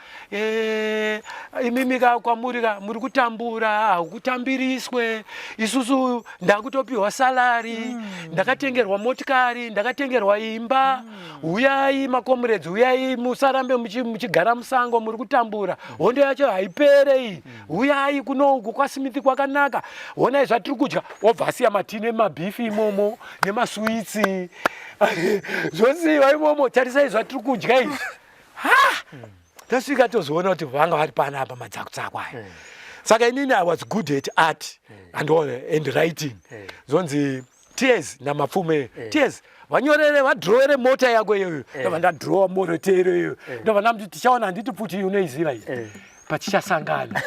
Imimi ka kwamuri ka muri kutambura, hakutambiriswe. Isusu ndakutopiwa salary, ndakatengerwa motikari, ndakatengerwa imba. Uyai macomrades, uyai, musarambe muchigara musango, muri kutambura, hondo yacho haipere iyi. Uyai kunoku kwaSmith kwakanaka, honai zvatiri kudya." Wobva asiya matini emabhifi imomo nemaswitsi, zvosiyiwa imomo. "Tarisai zvatiri kudya izvi." Ha, tasvika tozoona kuti vanga vari panapa madzakutsaku aya. Saka inini I was good at art andiona and writing. Zonzi Tears naMapfume, "Tears, vanyorere, vadhurowere mota yako iyoyo." Ndobva ndadhurowa morotero iyoyo. Ndobva ndamuti, "Tichaona, handiti pfuti iyi unoiziva iyi? Patichasangana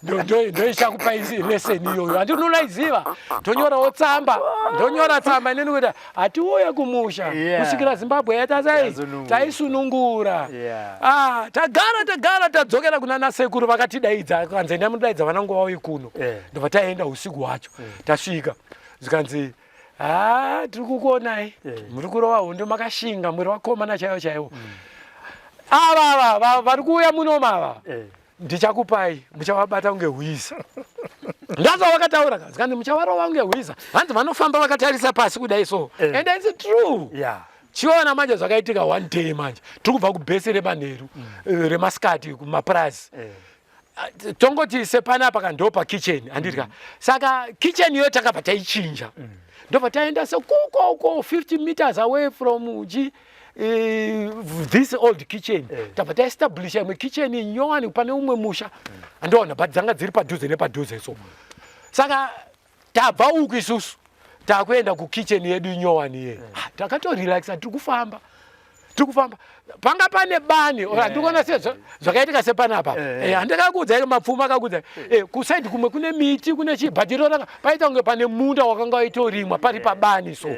ndoichakupa lesson iyoyo, handiti unoiziva?" Tonyorawo tsamba, ndonyora tsamba inini kuti hatiuye kumusha kusvikira Zimbabwe yaita sei? Yasunungurwa. Taisunungura. Ah, tagara tagara, tadzokera kuna nasekuru, vakatidaidza, kanzi, "Endai munodaidza vanangu vauye kuno." Ndobva taenda usiku hwacho. Tasvika zvikanzi, "Ha, tiri kukuonai muri kurova hondo makashinga, muri vakomana chaivo chaivo. Ava ava vari kuuya munoma ava, ndichakupai, muchavabata kunge hwiza." Ndazvo vakataura ka, zvikanzi, "Muchavarova kunge hwiza." Hanzi vanofamba vakatarisa pasi kudai so. And it's true. Chiona manje zvakaitika one day manje, tiri kubva kubhesi remanheru, remasikati kumapurazi. Tongoti sepanapa ka ndo pakitchen, handiti ka? Saka kitchen iyoyo takabva taichinja, ndobva taenda sekuko uko 50 meters away from chi this old kitchen. Tabva taestablisha imwe kitchen nyowani pane umwe musha, andiona, but dzanga dziri padhuze nepadhuze so. Saka tabva uku isusu takuenda kukitchen yedu nyowani iye. Ah, takatorelaxa, tiri kufamba, tiri kufamba, panga pane bani. Handikuona se zvakaitika sepanapa. Handakakuudzai, Mapfuma akakuudzai. Kusaidi kumwe kune miti, kune chibhadhiro raka paita kunge pane munda wakanga waitorimwa pari pabani so.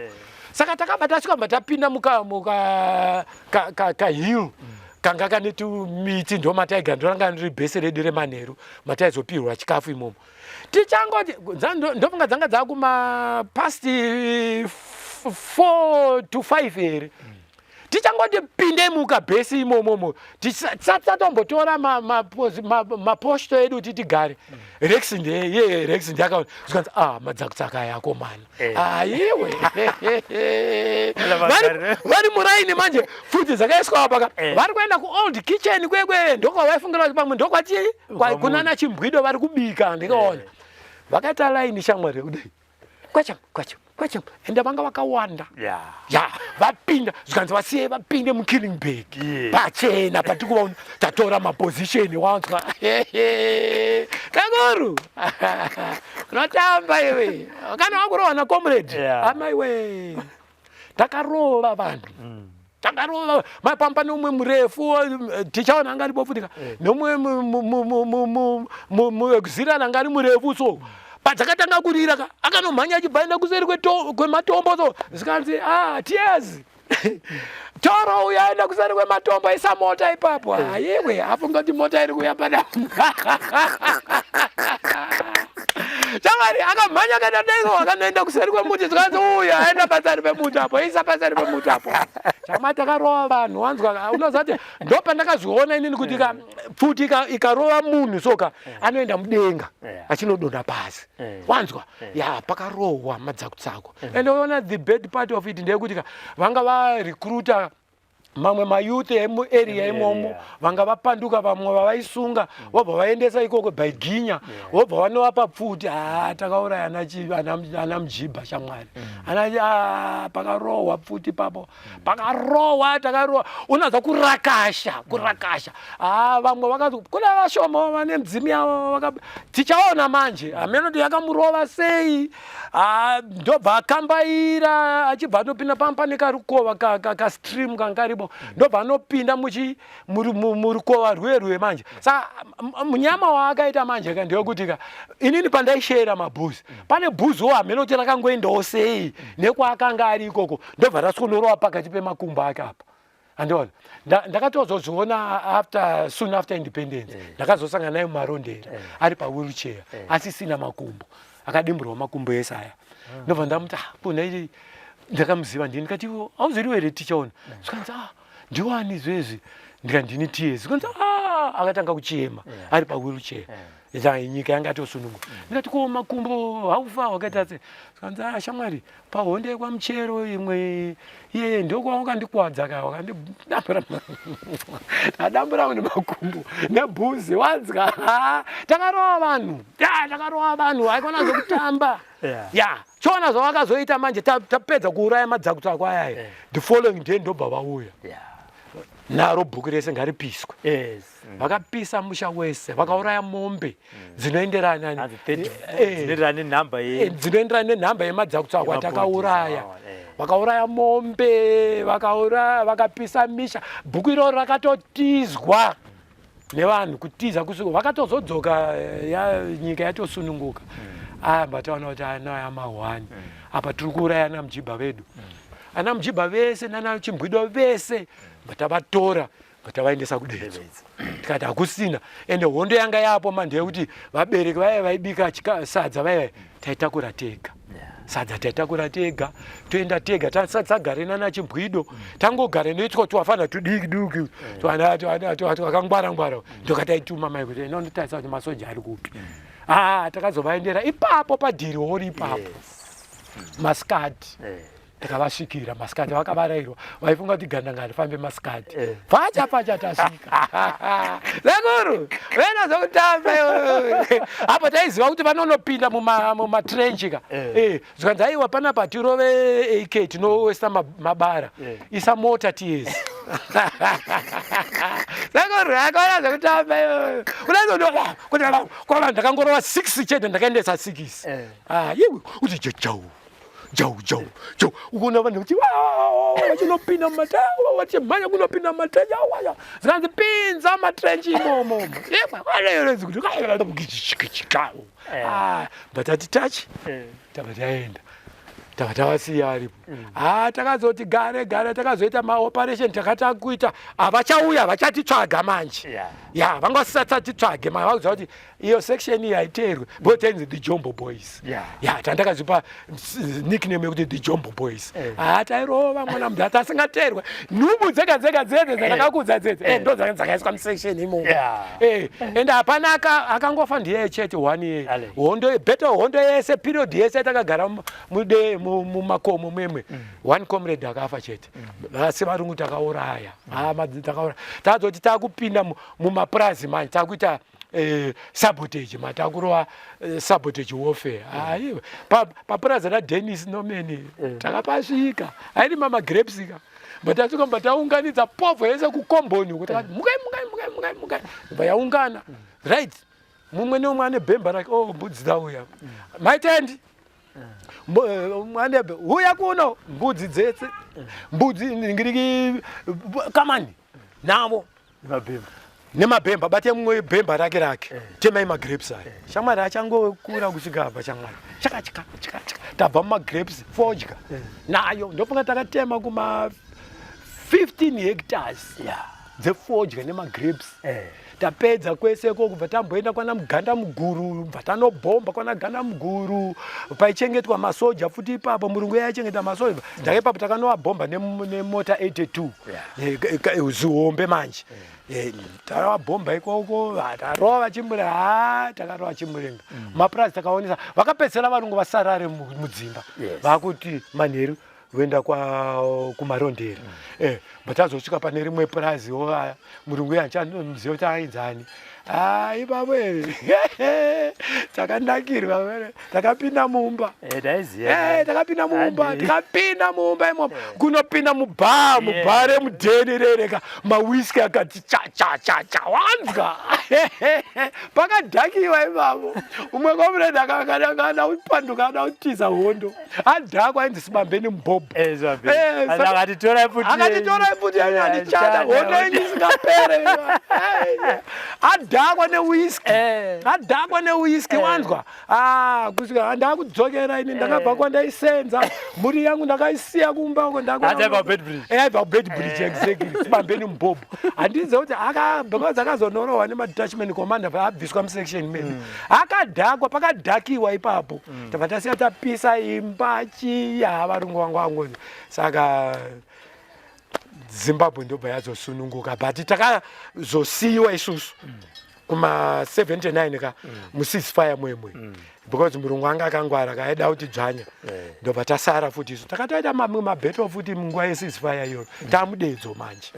Saka takabva tasvika, bva tapinda muka muka ka, ka, ka hill. Kanga kane tumiti ndomataigara, ndoranga riri bhese redu remanheru mataizopirwa chikafu imomo. Tichangoti ndofunga dzanga dzakuma past 4 to 5 here. Tichangoti pinde mukabhesi imomomo, tisati tatombotora maposto edu kuti tigare. Rex ndeye Rex ndiyakaona zvikanzi, ah, madzakutsaka aya akomana. Aiwe, vari muraini manje, pfuti dzakaiswa apa ka. Vari kuenda kuold kitchen kwekwe, ndokwavaifungira kuti pamwe ndokwati kunana Chimbwido vari kubika. Ndikaona vakaita laini, shamwari, kudai, kwacha kwacha kwacha, ende vanga vakawanda. Ya, vapinda, zvikanzi vasiye vapinde mukilling bag. Pachena patikuvaona tatora maposition, wanzwa kakuru unotamba iwe kana wakurohwa nacomrade. Amaiwe, takarova vanhu, takarova mapamba neumwe murefu, tichaona anga aripo futika neumwe muexilana anga ari murefu. So padzakatanga kurira ka, akanomhanya achibva aenda kuseri kwematombo. So zvikanzi, ah, tears toro uyo aenda kuseri kwematombo, isa mota ipapo. Aiwe, afunga kuti mota iri kuuya pada. Chamwari, akamhanya kaenda dengo, akanoenda kuseri kwemuti. Zvikanzi uyo aenda paseri pemuti apo, isa paseri pemuti apo. Chama, takarova vanhu, wanzwa? Unoziva kuti ndopandakazviona inini kuti pfuti ikarova munhu soka, anoenda mudenga achinodonha pasi, wanzwa? Ya, pakarohwa madzakutsako. And unoona, the bad part of it ndeyekuti ka vanga varecruita mamwe mayouth emuarea imomo vanga vapanduka, vamwe vavaisunga, vobva vaendesa ikoko by ginya, vobva vanovapa pfuti. Ha, takauraya ana Mujibha, shamwari, ana. Ah, pakarohwa pfuti papo, pakarohwa, takarohwa, unonzwa kurakasha, kurakasha. Ha, vamwe vakati kuna vashoma vane mudzimu yavo tichaona manje hamenoti yakamurova sei. Ah, ndobva akambaira achibva anopinda pamba pane karukova kastream kanga karipo, ndobva anopinda murukova rwuye rwuye manje. Saka munyama waakaita manje ka ndeyekuti ka inini pandaishera mabhuzi, pane bhuziwo hamene kuti rakangoendawo sei nekwaakanga ari ikoko, ndobva raswonorova pakati pemakumbo ake apa, andiona? Ndakatozozviona after, soon after independence. Ndakazosangana naye muMarondera ari pawheelchair, asisina makumbo, akadimburwa makumbo ese aya. Ndobva ndamuti, ah, kuna iri ndakamuziva ndini. Ndikati, hauziriwo here Tichaona? Zvikanzi, ah, ndiwani izvezvi? Ndikati, ndini Ts. Zvikanzi, ah, akatanga kuchema ari pawheelchair. Nyika yanga yatosununguka. Ndikati, ko makumbo haufa wakaita se? Zvikanzi, ah, shamwari, pahonde yekwamuchero imwe iyeye ndokwawakandikwadza ka, wakandidambura, tadambura munhu makumbo nebhuzi, wanzwa? Takarova vanhu, ya, takarova vanhu, haikona zvekutamba. Ya, chiona zvavakazoita manje. Tapedza kuuraya madzakutsako ayaya, the following day ndobva vauya naro bhuku rese, ngaripiswe. Vakapisa musha wese, vakauraya mombe dzinoenderana Hanzi 30 dzinoenderana nenhamba dzinoenderana nenhamba yemadzakutsako Yemabhodhisi atakauraya. awa, eh. Vakauraya mombe, vakauraya, vakapisa misha. Bhuku iroro rakatotizwa nevanhu, kutiza kusvika vakatozodzoka, nyika yatosununguka. Aya mbataona kuti ana amahwani apa tiri kuuraya ana Mujibha vedu, ana Mujibha vese nana Chimbwido vese, batavatora, batavaendesa kuDedzo. Tikati hakusina. Ende hondo yanga yapo manje yekuti vabereki vaya vaibika sadza vaya, taitakura tega sadza, taitakura tega, toenda tega. Tasati tagare nana Chimbwido, tangogare neitwa twafana tudiki duki, twana twakangwara ngwara, ndokataituma mai kuti inonotarisa kuti masoja ari kupi. Ah, takazovaendera ipapo padhiri hori ipapo masikati. Takavasvikira masikati, vakavarairwa, vaifunga kuti gandanga rifambe masikati. Pacha pacha tasvika, sekuru vena zvokutamba apo taiziva kuti vanonopinda mumatrench ka. Zvikanzi, aiwa, panapa tirove AK, tinowesa mabara, isa mota tiyezi. Sekuru akaona zvekutamba unazokwava. Ndakangorova 6 chete, ndakaendesa 6. Ah, iwe kuti jau jau jau jau, ukuona vanhu vachi vachinopinda mumatango, vachimhanya kunopinda mumatrench awaya. Zvikanzi, pinza matrench imomo. Kuti but hatitachi, tabva taenda. Tava tavasiya aripo. Ha, takazoti gare gare takazoita maoperation takatakuita, havachauya, havachatitsvaga manje. Ya, vanga vasisatitsvage manje, vakuziva kuti iyo section iyi haiteerwe because tainzi the Jombo Boys. Ya, tandakazipa nickname yekuti the Jombo Boys. Ha, tairova mwana mudhara, tasingateerwe. Nhubu dzega dzega dzedze dzandakakudza dzedze, ndo dzakaiswa musection imomo. And hapana akangofa, ndiye chete one year. Ale. Hondo better, hondo yese, period yese takagara mude mumakomo mwemwe, one comrade akafa chete. Asi varungu takauraya. Ah, takauraya. Tazoti takupinda mumapurazi manje, takuita sabotage, ma takurova sabotage warfare. Aiwa, papurazi raDenis Nomeni takapasvika, airima magrapes ka, but tasvika, mba taunganidza povho yese kukomboni uko. Takati, "Mukai, mukai, mukai, mukai, mukai." Bva yaungana, right, mumwe neumwe ane bhemba rake. Oh, mbudzi dzauya, maitendi mwane huya kuno, mbudzi dzese, mbudzi ngiriki kamani navo. Mabhemba. Nemabhemba, bate mumwe bhemba rake rake, temai magrapes aya. Shamwari achangokura kusvika apa, shamwari, chaka chaka chaka chaka, tabva mumagrapes, fodya nayo. Ndofunga takatema kuma 15 hectares dzefodya nemagrapes. Tapedza kweseko, kubva tamboenda kwana Muganda Muguru, bva tanobhomba kwana Ganda Muguru, paichengetwa masoja futi ipapo. Murungu yaichengeta masoja ndaka ipapo, takanovabhomba nemota 82. Zihombe manje. Takavabhomba ikoko, tarova Chimurenga. Ha, takarova Chimurenga. Mapurazi takaonesa, vakapedzisira varungu vasarare mudzimba. Vakuti manheru voenda kuMarondera. But tazosvika pane rimwe purazi, murungu uya handichamuziva kuti ainzani. Ah, ipapo here takanakirwa vere, takapinda mumba. Ndaiziva. Takapinda mumba. Handi. Tikapinda mumba imomo, kunopinda mubhaa, mubhaa remudheni rereka, mawiski akati cha cha cha cha, wanzwa pakadhakiwa ipapo. Umwe comrade akana kupanduka, ada kutiza hondo, adhakwa, ainzi Sibambeni Mubhobho. Sibambeni. Akatitora pfuti. Akatitora pfuti yenyu, handichada hondo yenyu isingapere. Adhakwa newiski. Adhakwa newiski, wanzwa. Ah, kusvika ndakudzokera ini, ndakabva kwandaisenza, mhuri yangu ndakaisiya kumba uko. Aibva kuBeitbridge. Aibva kuBeitbridge, exactly, Sibambeni Mubhobho. Handizive kuti because akazonorohwa nemadetachment commander, abviswa musection medu, akadhakwa. Pakadhakiwa ipapo, tabva tasiya tapisa imba chiya, varungu vangu vangu. Saka Zimbabwe ndobva yazosununguka, but takazosiyiwa isusu kuma 79 ka, muceasefire mwemwe, because murungu anga akangwara, kaida kuti dzvanya. Ndobva tasara futi isu, takatoita mamwe mabattle futi munguva yeceasefire iyoyo, tamudedzo manje.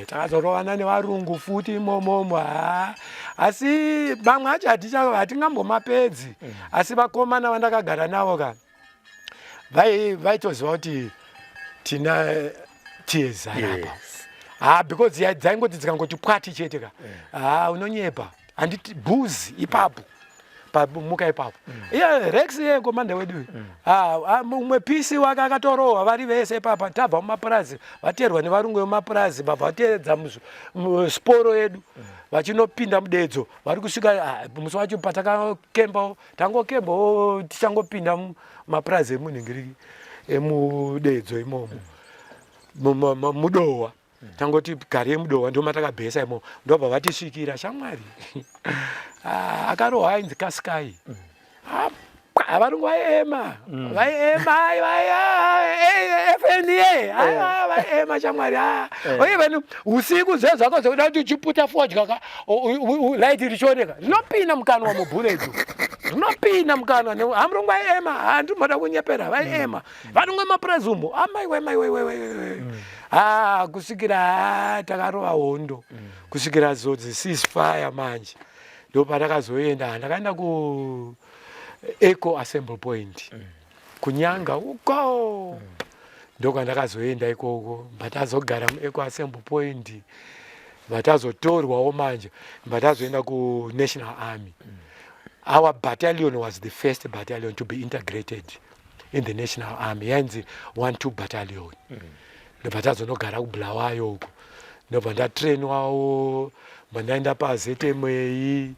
Takazorovana nevarungu futi imomomo. Ha, asi mamwe acho hatingambomapedzi. Asi vakomana vandakagara navo ka, vaitoziva kuti tina tiyezara apa. Ha, because dzaingoti dzikangoti pwati chete ka, ha, unonyepa, handiti bhuzi ipapo pamuka ipapo. Iye Rex, iye komanda wedu uyu. Ah, mumwe pisi wake akatorohwa vari vese ipapa. Tabva mumapurazi, vateerwa nevarungu vemumapurazi, vabva vateedza musiporo yedu vachinopinda mudedzo. Vari kusvika, musi wacho patakakembawo, tangokembawo, tichangopinda mumapurazi emunhingiriki emudedzo imomo, mudowa, tangoti gari yemudowa, ndo matakabhesa imomo, ndobva vatisvikira. Shamwari, ah, akarohwa ainzi Kaskai. Ah, varungu vaiema, vaiema, FNA vaiema, shamwari. Even usiku zve zvako zvekuda kuti uchiputa fodya ka, light richioneka, rinopinda mukanwa, mubullet rinopinda mukanwa. Hamurungu aiema, handimboda kunyepera, vaiema varungu vemapurazi umo. Amaiwe, maiwe, ah, kusvikira, takarova hondo kusvikira zodzi ceasefire manje, ndo patakazoenda. Ndakaenda ku Eco Assembly Point kuNyanga uko, ndokwandakazoenda ikoko. Mbatazogara muEco Assembly Point, vatazotorwawo manje, mbatazoenda kuNational Army. Our battalion was the first battalion to be integrated in the National Army, yainzi 12 Battalion. Ndobva tazonogara kuBulawayo uko, ndobva ndatrainwawo, mba ndaenda paZMA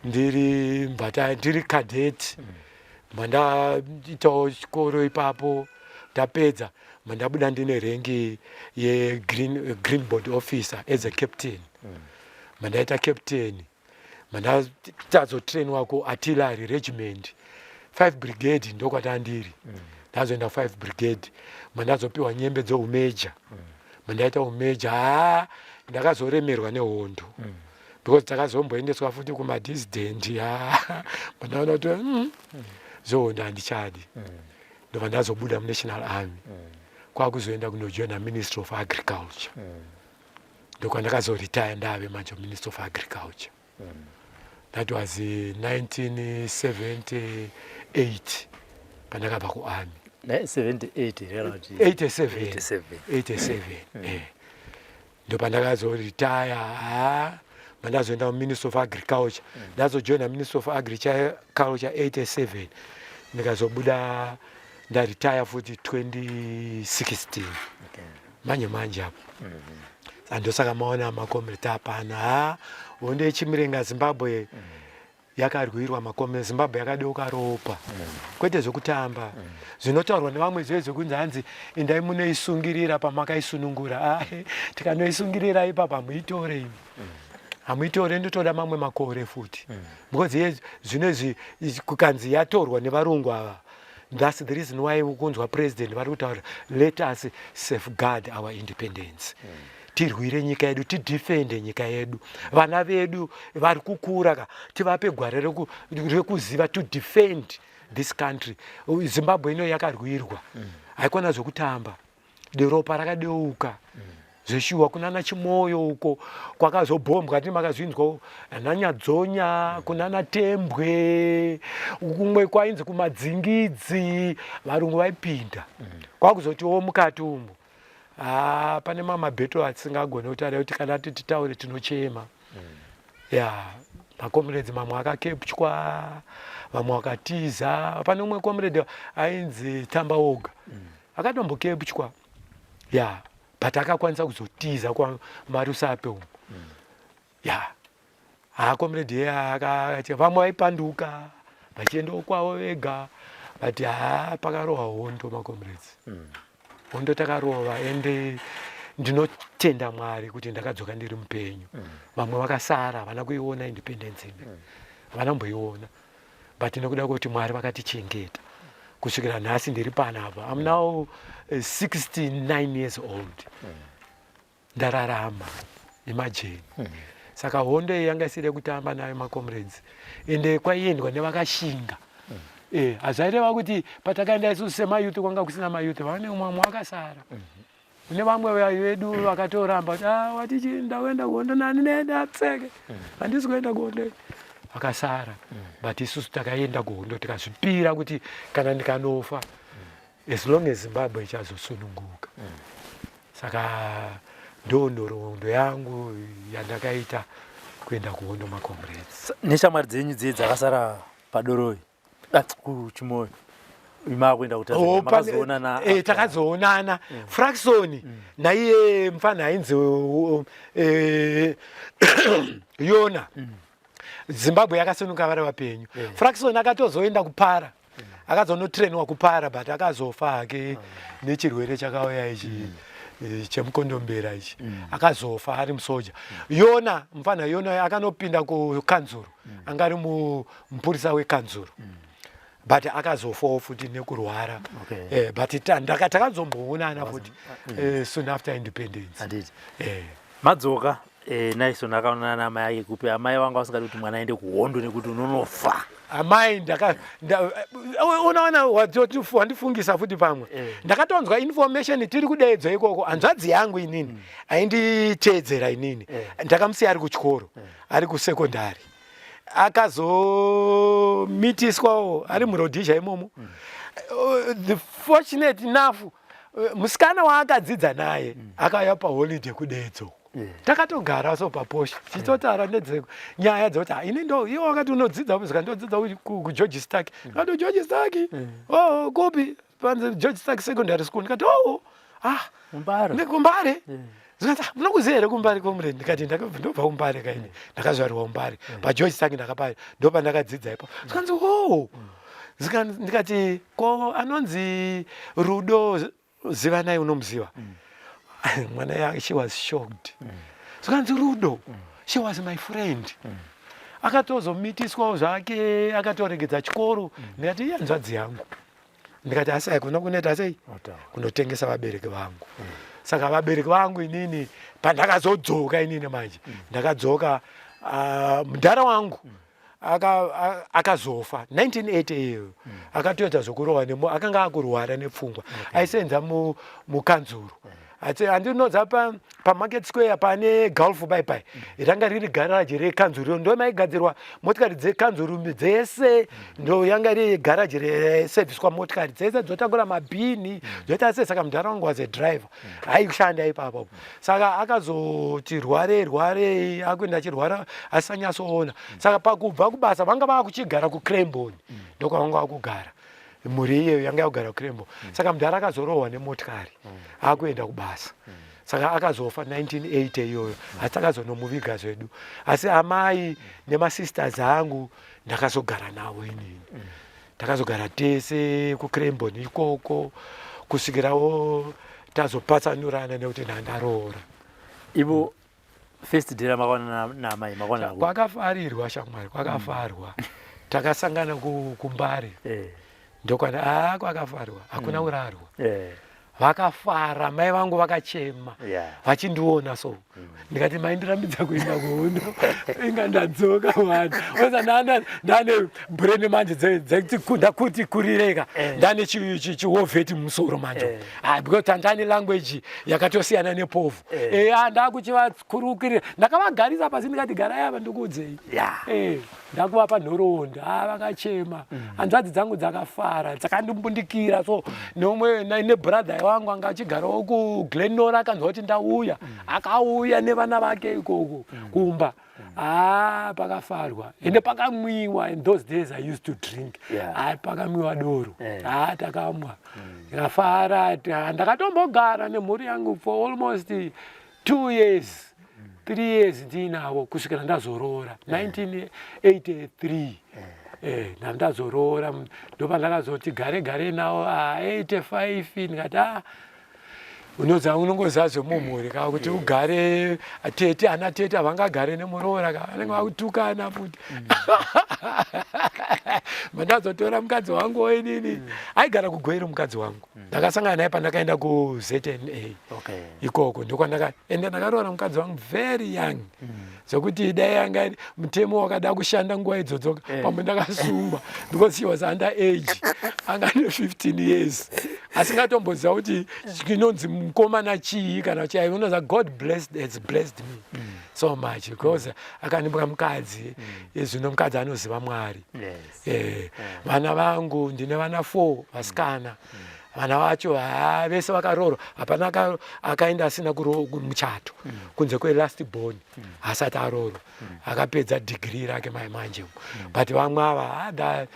ndiri mbata, ndiri cadet. Mandaitawo chikoro ipapo, ndapedza mandabuda ndine rank yegreen green board officer as a captain. Mandaita captain, mandatazotrainwa kuartillery regiment 5 Brigade, ndokwatandiri. Ndazoenda 5 Brigade, mandazopiwa nyembe dzoumeja. Mandaita umeja. Haa, ndakazoremerwa nehondo because takazomboendeswa futi kumadissident. Ha, mandaona kuti zvehondo handichadi. Ndobva ndazobuda muNational Army, kwakuzoenda kunojoina Ministry of Agriculture. Ndokwandakazoretire ndave manje Minister of Agriculture. That was 1978 pandakabva kuarmy. 78 here kuti? 87. 87. 87, eh. Ndopandakazoretire. Ha, mandazoenda kuMinister of Agriculture. Ndazojoina Minister of Agriculture 87, ndikazobuda ndaretire futi 2016. Manje manje apo andosaka maona makomreti apana. Ha, hondo yechimurenga, Zimbabwe yakarwirwa, makomreti. Zimbabwe yakadeuka ropa, kwete zvekutamba zvinotaurwa nevamwe zve zvekunzi hanzi endai munoisungirira pamakaisunungura. Ai, tikanoisungirira ipapa hamuitore imi, hamuitore. Ndotoda mamwe makore futi because ye zvinezvi kukanzi yatorwa nevarungu ava. That's the reason why kunzwa president vari kutaura, "Let us safeguard our independence." Tirwire nyika yedu, tidefende nyika yedu. Vana vedu vari kukura ka, tivape gwara rekuziva to defend this country. Zimbabwe ino yakarwirwa, haikona zvekutamba. Ropa rakadeuka zveshuwa kunana Chimoyo uko kwakazobhombwa, ti makazvinzwa nanyadzonya kunana Tembwe, kumwe kwainzi kuMadzingidzi, varungu vaipinda kwakuzotiwo mukati umu. Ha, pane mamwe mabheto atisingagoni kutaura kuti kana ti titaure tinochema. Ya, macomrades mamwe akacapturwa, vamwe vakatiza. Pane umwe comrade ainzi Tamba Oga, akatombocapturwa, ya, but akakwanisa kuzotiza kwaMarusape umu. Ya, haa, comrade iye akati vamwe vaipanduka vachiendawo kwavo vega, but haa, pakarohwa hondo, macomrades. Hondo takarova, ende ndinotenda Mwari kuti ndakadzoka ndiri mupenyu. Vamwe vakasara havana kuiona independence ine, havana kumboiona, but nekuda kwekuti Mwari vakatichengeta kusvikira nhasi ndiri panapa. I'm now 69 years old, ndararama, imagine. Saka hondo iyi yanga isiri yekutamba nayo, macomrades, ende kwaiendwa nevakashinga. Hazvaireva kuti patakaenda isusu semayouth kwanga kusina mayouth. Vane mamwe vakasara, kune vamwe vedu vakatoramba kuti, "Ah, watichi ndakuenda kuhondo nani nenda tseke, handisi kuenda kuhondo." Vakasara, but isusu takaenda kuhondo tikazvipira kuti kana ndikanofa, as long as Zimbabwe ichazosununguka. Saka ndo nhoroondo yangu yandakaita kuenda kuhondo, macomrades. Neshamwari dzenyu dziye dzakasara padoroi, ah, kuChimoyo, makuenda kuTanzania? Oh, Makazoonana? Takazoonana. Fraxon naiye mufana ainzi Yona. Zimbabwe yakasununguka vari vapenyu. Fraxon akatozoenda kupara, akazonotrainwa kupara, but akazofa hake nechirwere chakauya ichi chemukondombera ichi. Akazofa ari musoja. Yona, mufana Yona akanopinda kukanzuru, anga ari mupurisa wekanzuru, but akazofawo futi nekurwara. But takazomboonana futi soon after independence. Handiti. Eh. Madzoka, Naison akaonana naamai ake kupi? Amai vanga vasingadi kuti mwana aende kuhondo nekuti unonofa. Amai unoona, wandifungisa futi pamwe. Ndakatonzwa information tiri kudeedzwa ikoko. Hanzvadzi yangu inini ainditeedzera inini, ndakamusiya ari kuchikoro, ari kusekondari. Akazomitiswawo ari muRhodesia imomo. The fortunate enough, musikana waakadzidza naye akauya paholiday kudedzo. Takatogara so paposha tichitotaura nedze nyaya dzekuti, "Ah, ini ndo iwe wakati unodzidza zika ndodzidza kuGeorge Stark." Ndikati, "George Stark? Oh, kupi?" Panzi George Stark Secondary School. Ndikati, "Oh, ah." Mumbare. Kumbare. Zvikati, "Ah, munokuziva here kumbare, comrade?" Ndikati, "Ndobva kumbare kaini, ndakazvarirwa kumbare, paGeorge Stark ndakapa, ndopandakadzidza ipapo." Zvikanzi, "Oh." Ndikati ko anonzi Rudo Zivanai unomuziva? Mwana yake, she was shocked. Zvikanzi Rudo, she was my friend. Akatozomitiswawo zvake, akatoregedza chikoro. Ndikati iye hanzvadzi yangu. Ndikati asi haikona kunoita sei? Kunotengesa vabereki vangu. Saka vabereki vangu inini pandakazodzoka inini manje, ndakadzoka mudhara wangu akazofa 1980 iyoyo. Akatoita zvokurohwa nemo, akanga akurwara nepfungwa. Aisenza mukanzuru. Ati andinodza paMarket Square pane Gulf pai pai. Ranga riri garaji rekanzuru, ndo maigadzirwa motikari dzekanzuru dzese. Ndo yanga iri garaji reserviswa motikari dzese dzotakura mabhini, dzoita sei. Saka mudhara wangu was a driver, aishanda ipapo. Saka akazoti rwarei rwarei, akuenda achirwara asanyatsoona. Saka pakubva kubasa vanga vakuchigara kuCrembon, ndokwavanga vakugara. Mhuri iyeyo yanga yakugara kuCrembon. Saka mudhara akazorohwa nemotikari akuenda kubasa. Saka akazofa 1980 iyoyo, asi takazonomuviga zvedu. Asi amai nemasisters angu ndakazogara navo inini. Takazogara tese kuCrembon ikoko kusvikirawo tazopatsanurana nekuti ndandaroora. Ivo first day ramakaona naamai makaona Kwakafarirwa shamwari, kwakafarwa. Takasangana kuMbare. Ndokwana a kwakafarwa, hakuna kurarwa. Vakafara, mai vangu vakachema vachindiona. So ndikati, maindirambidza kuenda kuhondo, inga ndadzoka vanhu oza ndane brain manje ndakuti kurireka. Ndane chiwar vet mumusoro manje. Ah, because tandane language yakatosiyana nepovhu. Ndakuchivakurukirira, ndakavagarisa pasi ndikati, garai ava ndikuudzei. Ndakuvapa nhoroondo. A vakachema. Hanzvadzi dzangu dzakafara, dzakandimbundikira. So neumwe nebrother wangu anga achigarawo kuGlen Norah, akanzwa kuti ndauya, akauya nevana vake ikoko kumba. Ah, pakafarwa ende pakamwiwa. In those days I used to drink. Ah, pakamwiwa doro. Ah, takamwa, tikafara. Ndakatombogara nemhuri yangu for almost 2 years, 3 years ndiinavo kusvikira ndazoroora 1983. Ndandazoroora, ndopandakazoti gare gare navo. Ah, 85 ndikati, ah, unoza unongoziva zvemumhuri ka, kuti ugare tete, ana tete havangagare nemuroora ka, vanenge vakutukana futi. Mandazotora mukadzi wangu inini, aigara kuGweru mukadzi wangu. Ndakasangana naye pandakaenda kuZNA ikoko, ndokwandaka ende ndakaroora mukadzi wangu very young, zvokuti dai yanga mutemo wakada kushanda nguva idzodzo, pamwe ndakasungwa, because she was under age, anga ne 15 years, asingatomboziva kuti chinonzi mukomana chii kana chii. Unoza God blessed, has blessed me so much because akandipa mukadzi. Zvino mukadzi anoziva Mwari. Vana vangu, ndine vana four vasikana. Vana vacho ha vese vakaroorwa, hapana akaenda asina muchato, kunze kwelast born asati aroorwa, akapedza degree rake mai manje. But vamwe ava, ah,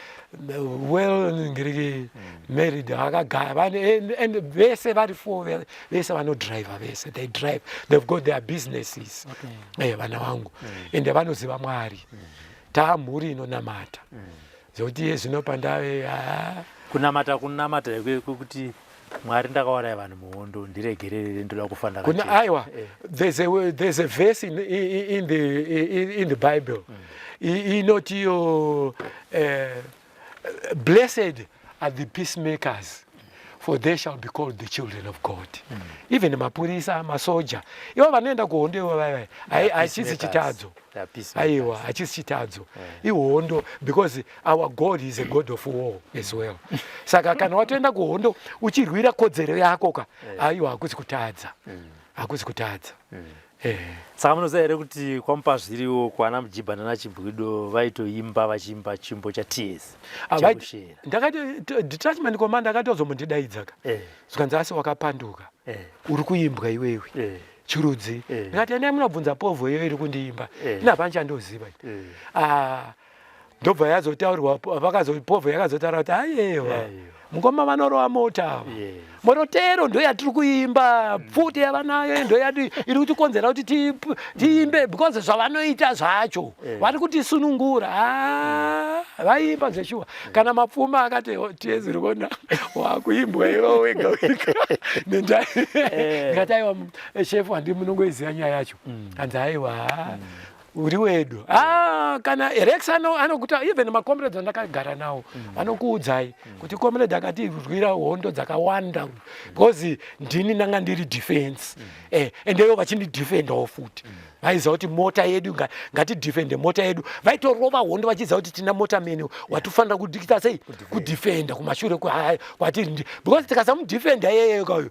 well ngiriki married, vakagara and vese vari four, vese vanodriver, vese they drive, they've got their businesses. Vana vangu ende vanoziva Mwari. Taamhuri inonamata, zvokuti iye zvino pandave, ah, Kunamata, kunamata kwekuti Mwari, ndakauraya vanhu muhondo, ndiregerere, ndoda kufa Kuna ndakachena. Aiwa, there's a verse in the Bible inotiyo, "Blessed are the peacemakers, for they shall be called the children of God." Even mapurisa, masoja ivo vanoenda kuhondo ivo vaivai, hachisi Peacemakers. chitadzo. They are peacemakers. Aiwa, hachisi chitadzo, ihondo, because our God is a God of war as well. Saka kana watoenda kuhondo uchirwira kodzero yako ka, aiwa, hakusi kutadza, hakusi kutadza. Saka munoziva here kuti kwamupa zviriwo kwana Mujibha nana Chibwido vaitoimba, vachiimba chimbo chaTS Ah, chekushera? Ndakati detachment commander akatozomundidaidzaka, zvikanzi, asi wakapanduka, uri kuimbwa iwewe, chirudzi. Ndikati, endai munobvunza povho iyo iri kundiimba. Ina hapana chandoziva. Ah, ndobva yazotaurirwa, povho yakazotaura kuti, aiwa, Aiwa. mukoma vanorova mota ava. Morotero ndo yatiri kuimba, pfuti yavanayo ndo yati iri kutikonzera kuti tiimbe, because zvavanoita zvacho vari kutisunungura. Ah. Vaiimba zveshuwa. Kana Mapfuma akati oh, tiyezi rikuona wakuimbwa iwe wega wega. Nenda ndikati aiwa shefu handi munongoiziva nyaya yacho. Hanzi aiwa uri wedu. Ah, kana Rex anokuta even macomrades andakagara nawo vanokuudzai kuti comrade akatirwira hondo dzakawanda because ndini ndanga ndiri defense. Ende ivo vachindidefendawo futi. Vaiziva kuti mota yedu ngatidefende mota yedu. Vaitorova hondo vachiziva kuti tina mota mene watofanira kuita sei kudefenda kumashure kwatiri, because tikasamudefenda iyeyo kauyu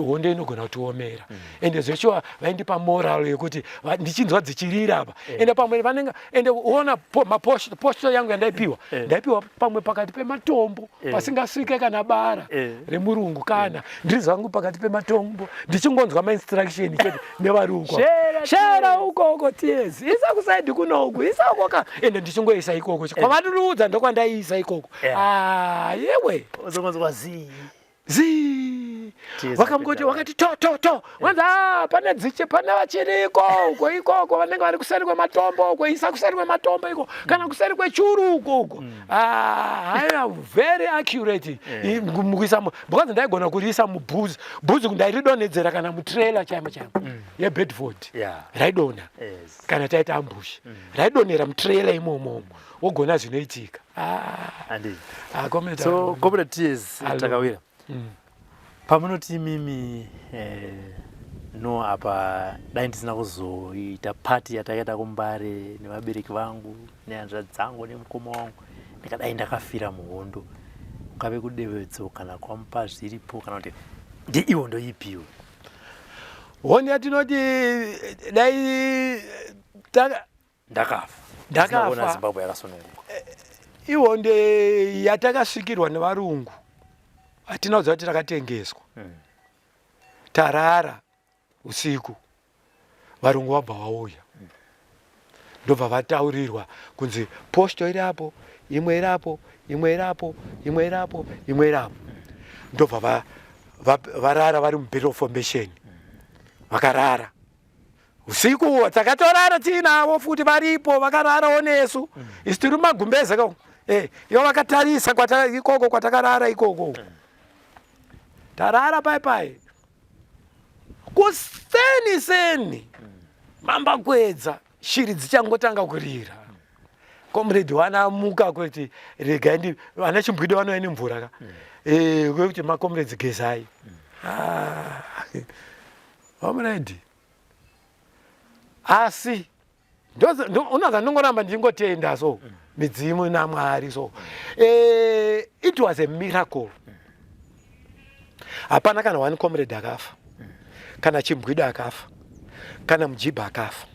hondo inogona kutiomera. Ende zveshuwa vaindipa moral yekuti ndichinzwa dzichirira apa. Ende pamwe vanenge ende uona maposto yangu yandaipiwa, ndaipiwa pamwe pakati pematombo pasingasvike kana bara remurungu, kana ndiri zvangu pakati pematombo ndichingonzwa mainstruction chete nevari uko, shera ukoko tears isa kusaidi kunoku isa uko ka ende ndichingoisa ikoko kwavandiriudza ndokwandaiisa ikoko. Ah, yewe Uzongonzwa zii. Zii. Tears Vakamugoti apinda. Vakati to to to wanzi ah, pane dziche pane vachiriko uko ikoko vanenge vari kuseri kwematombo uko, isa kuseri kwematombo iko kana kuseri kwechuru uko uko. Ah, haya very accurate mukuisa because ndaigona kuriisa mubhuzi bhuzi ndairidonhedzera kana mutrailer chaimo chaimo yeBedford. Raidonha. Kana taita ambush raidonhera mutrailer imomo wogona zvinoitika. Ah. Handiti. Ah, comrade, So comrade Tears Hello. Takawira, pamunoti imimi no apa dai ndisina kuzoita party yatakaita kuMbare nevabereki vangu nehanzvadzi dzangu nemukoma wangu, ndikadai ndakafira muhondo, kungave kuDevedzo kana kwaMupa zviripo kana kuti ndeiwo ndoipiwe? Hondo yatinoti dai ndakafa. Ndakafa. Ndisina kuona Zimbabwe yakasununguka. Ihondo yatakasvikirwa nevarungu, hatina kuziva kuti takatengeswa. Tarara usiku, varungu vabva vauya, ndobva vataurirwa kunzi posto iri apo, imwe iri apo, imwe iri apo, imwe iri apo, imwe iri apo. Ndobva varara vari mubattle formation, vakarara usiku. Takatorara tiinavo futi, varipo vakararawo nesu. Isu tiri mumagumbeze ka ivo vakatarisa ikoko kwatakarara ikoko. Tarara pai pai, kuseni seni mambakwedza, shiri dzichangotanga kurira, comrade wanamuka kuti regai ndi vana chimbwido vanouya nemvura ka kwekuti macomrades gezai. Ah, comrade, asi unoza ndongoramba ndingotenda so midzimu naMwari. So it was a miracle. Hapana kana one comrade akafa, kana chimbwido akafa, kana mujibha akafa,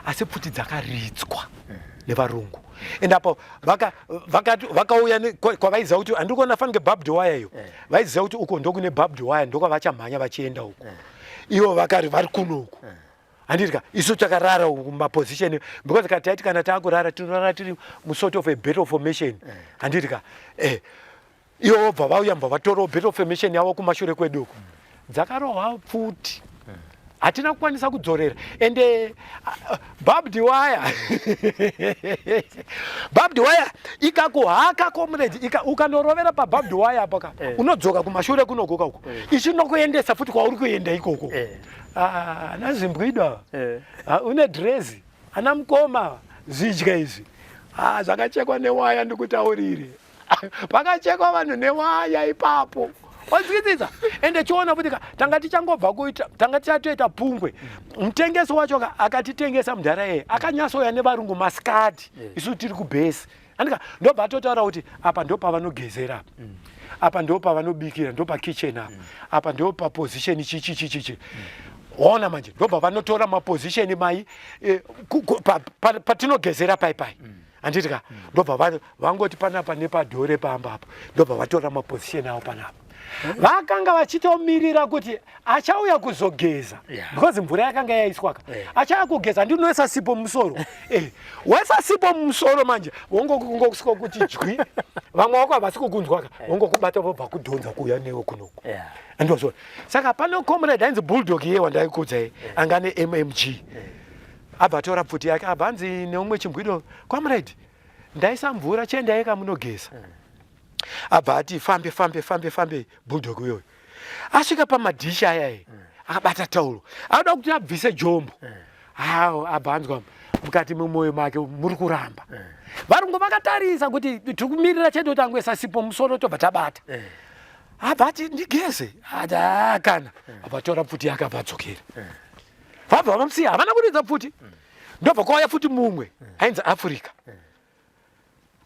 asi pfuti dzakaridzwa nevarungu. And apo vakauya kwavaiziva kuti handiri kuona fanike barbed wire iyo. Vaiziva kuti uko ndokune barbed wire, ndokwavachamhanya vachienda uko. Ivo vakari vari kunoku, handiti? Isu takarara uku mumaposition, because kana taiti kana taakurara tinorara tiri musort of a battle formation, handiti ka? Ivo vobva vauya, mbva vatorawo battle formation yavo kumashure kwedu uku. Dzakarohwa pfuti, hatina kukwanisa kudzorera. Ende barbed wire, barbed wire ikakuhaka, comrade, ukanorovera pabarbed wire apa ka, unodzoka kumashure kunogoka uko, ichinokuendesa futi kwauri kuenda ikoko. Ah, ana zimbwido, ah, une dhirezi, ana mukoma, zvidya izvi. Ah, zvakachekwa newaya, ndikutaurire, pakachekwa vanhu newaya ipapo, wazwisisa? Ende chiona futi ka, tanga tichangobva kuita, tanga tichatoita pungwe. Mutengesi wacho ka akatitengesa mudhara iyeye akanyasouya nevarungu masikati, isu tiri kubhesi, andika? Ndobva atotaura kuti apa ndo pavanogezera apa, apa ndo pavanobikira, ndo pakitchen apa, apa ndo paposition chichi chichichi. Waona manje, ndobva vanotora maposition mai patinogezera pai pai, handiti ka? Ndobva vangoti panapa nepadhore pamba apo, ndobva vatora maposition avo panapa. Vakanga vachitomirira kuti achauya kuzogeza, because mvura yakanga yaiswa ka. Achauya kugeza, ndinoisa sipo mumusoro, waisa sipo mumusoro manje, wongongosvika kuti jwi, vamwe vako havasi kukunzwa ka, wongokubata vobva kudhonza kuuya newe kunoku. Andozvona. Saka pane comrade ainzi Bulldog, iye wandaikudza iye, anga ane MMG. Abva atora pfuti yake, abva anzi neumwe chimbwido, comrade. Ndaisa mvura, chiendai kamunogeza. Abva ati fambe fambe fambe fambe bulldog uyoyo. Asvika pamadhishi aya eh, akabata tauro. Anoda kuti abvise jombo. Hawo abva anzwa mukati memwoyo make muri kuramba. Varungu vakatarisa kuti tiri kumirira chete kuti angoisa sipo musoro tobva tabata. Abva ati ndigeze. Ati "Ah, kana. Abva atora pfuti yake abva adzokera. Vabva vamusiya havana kuridza pfuti. Ndobva kwauya futi mumwe ainzi Africa.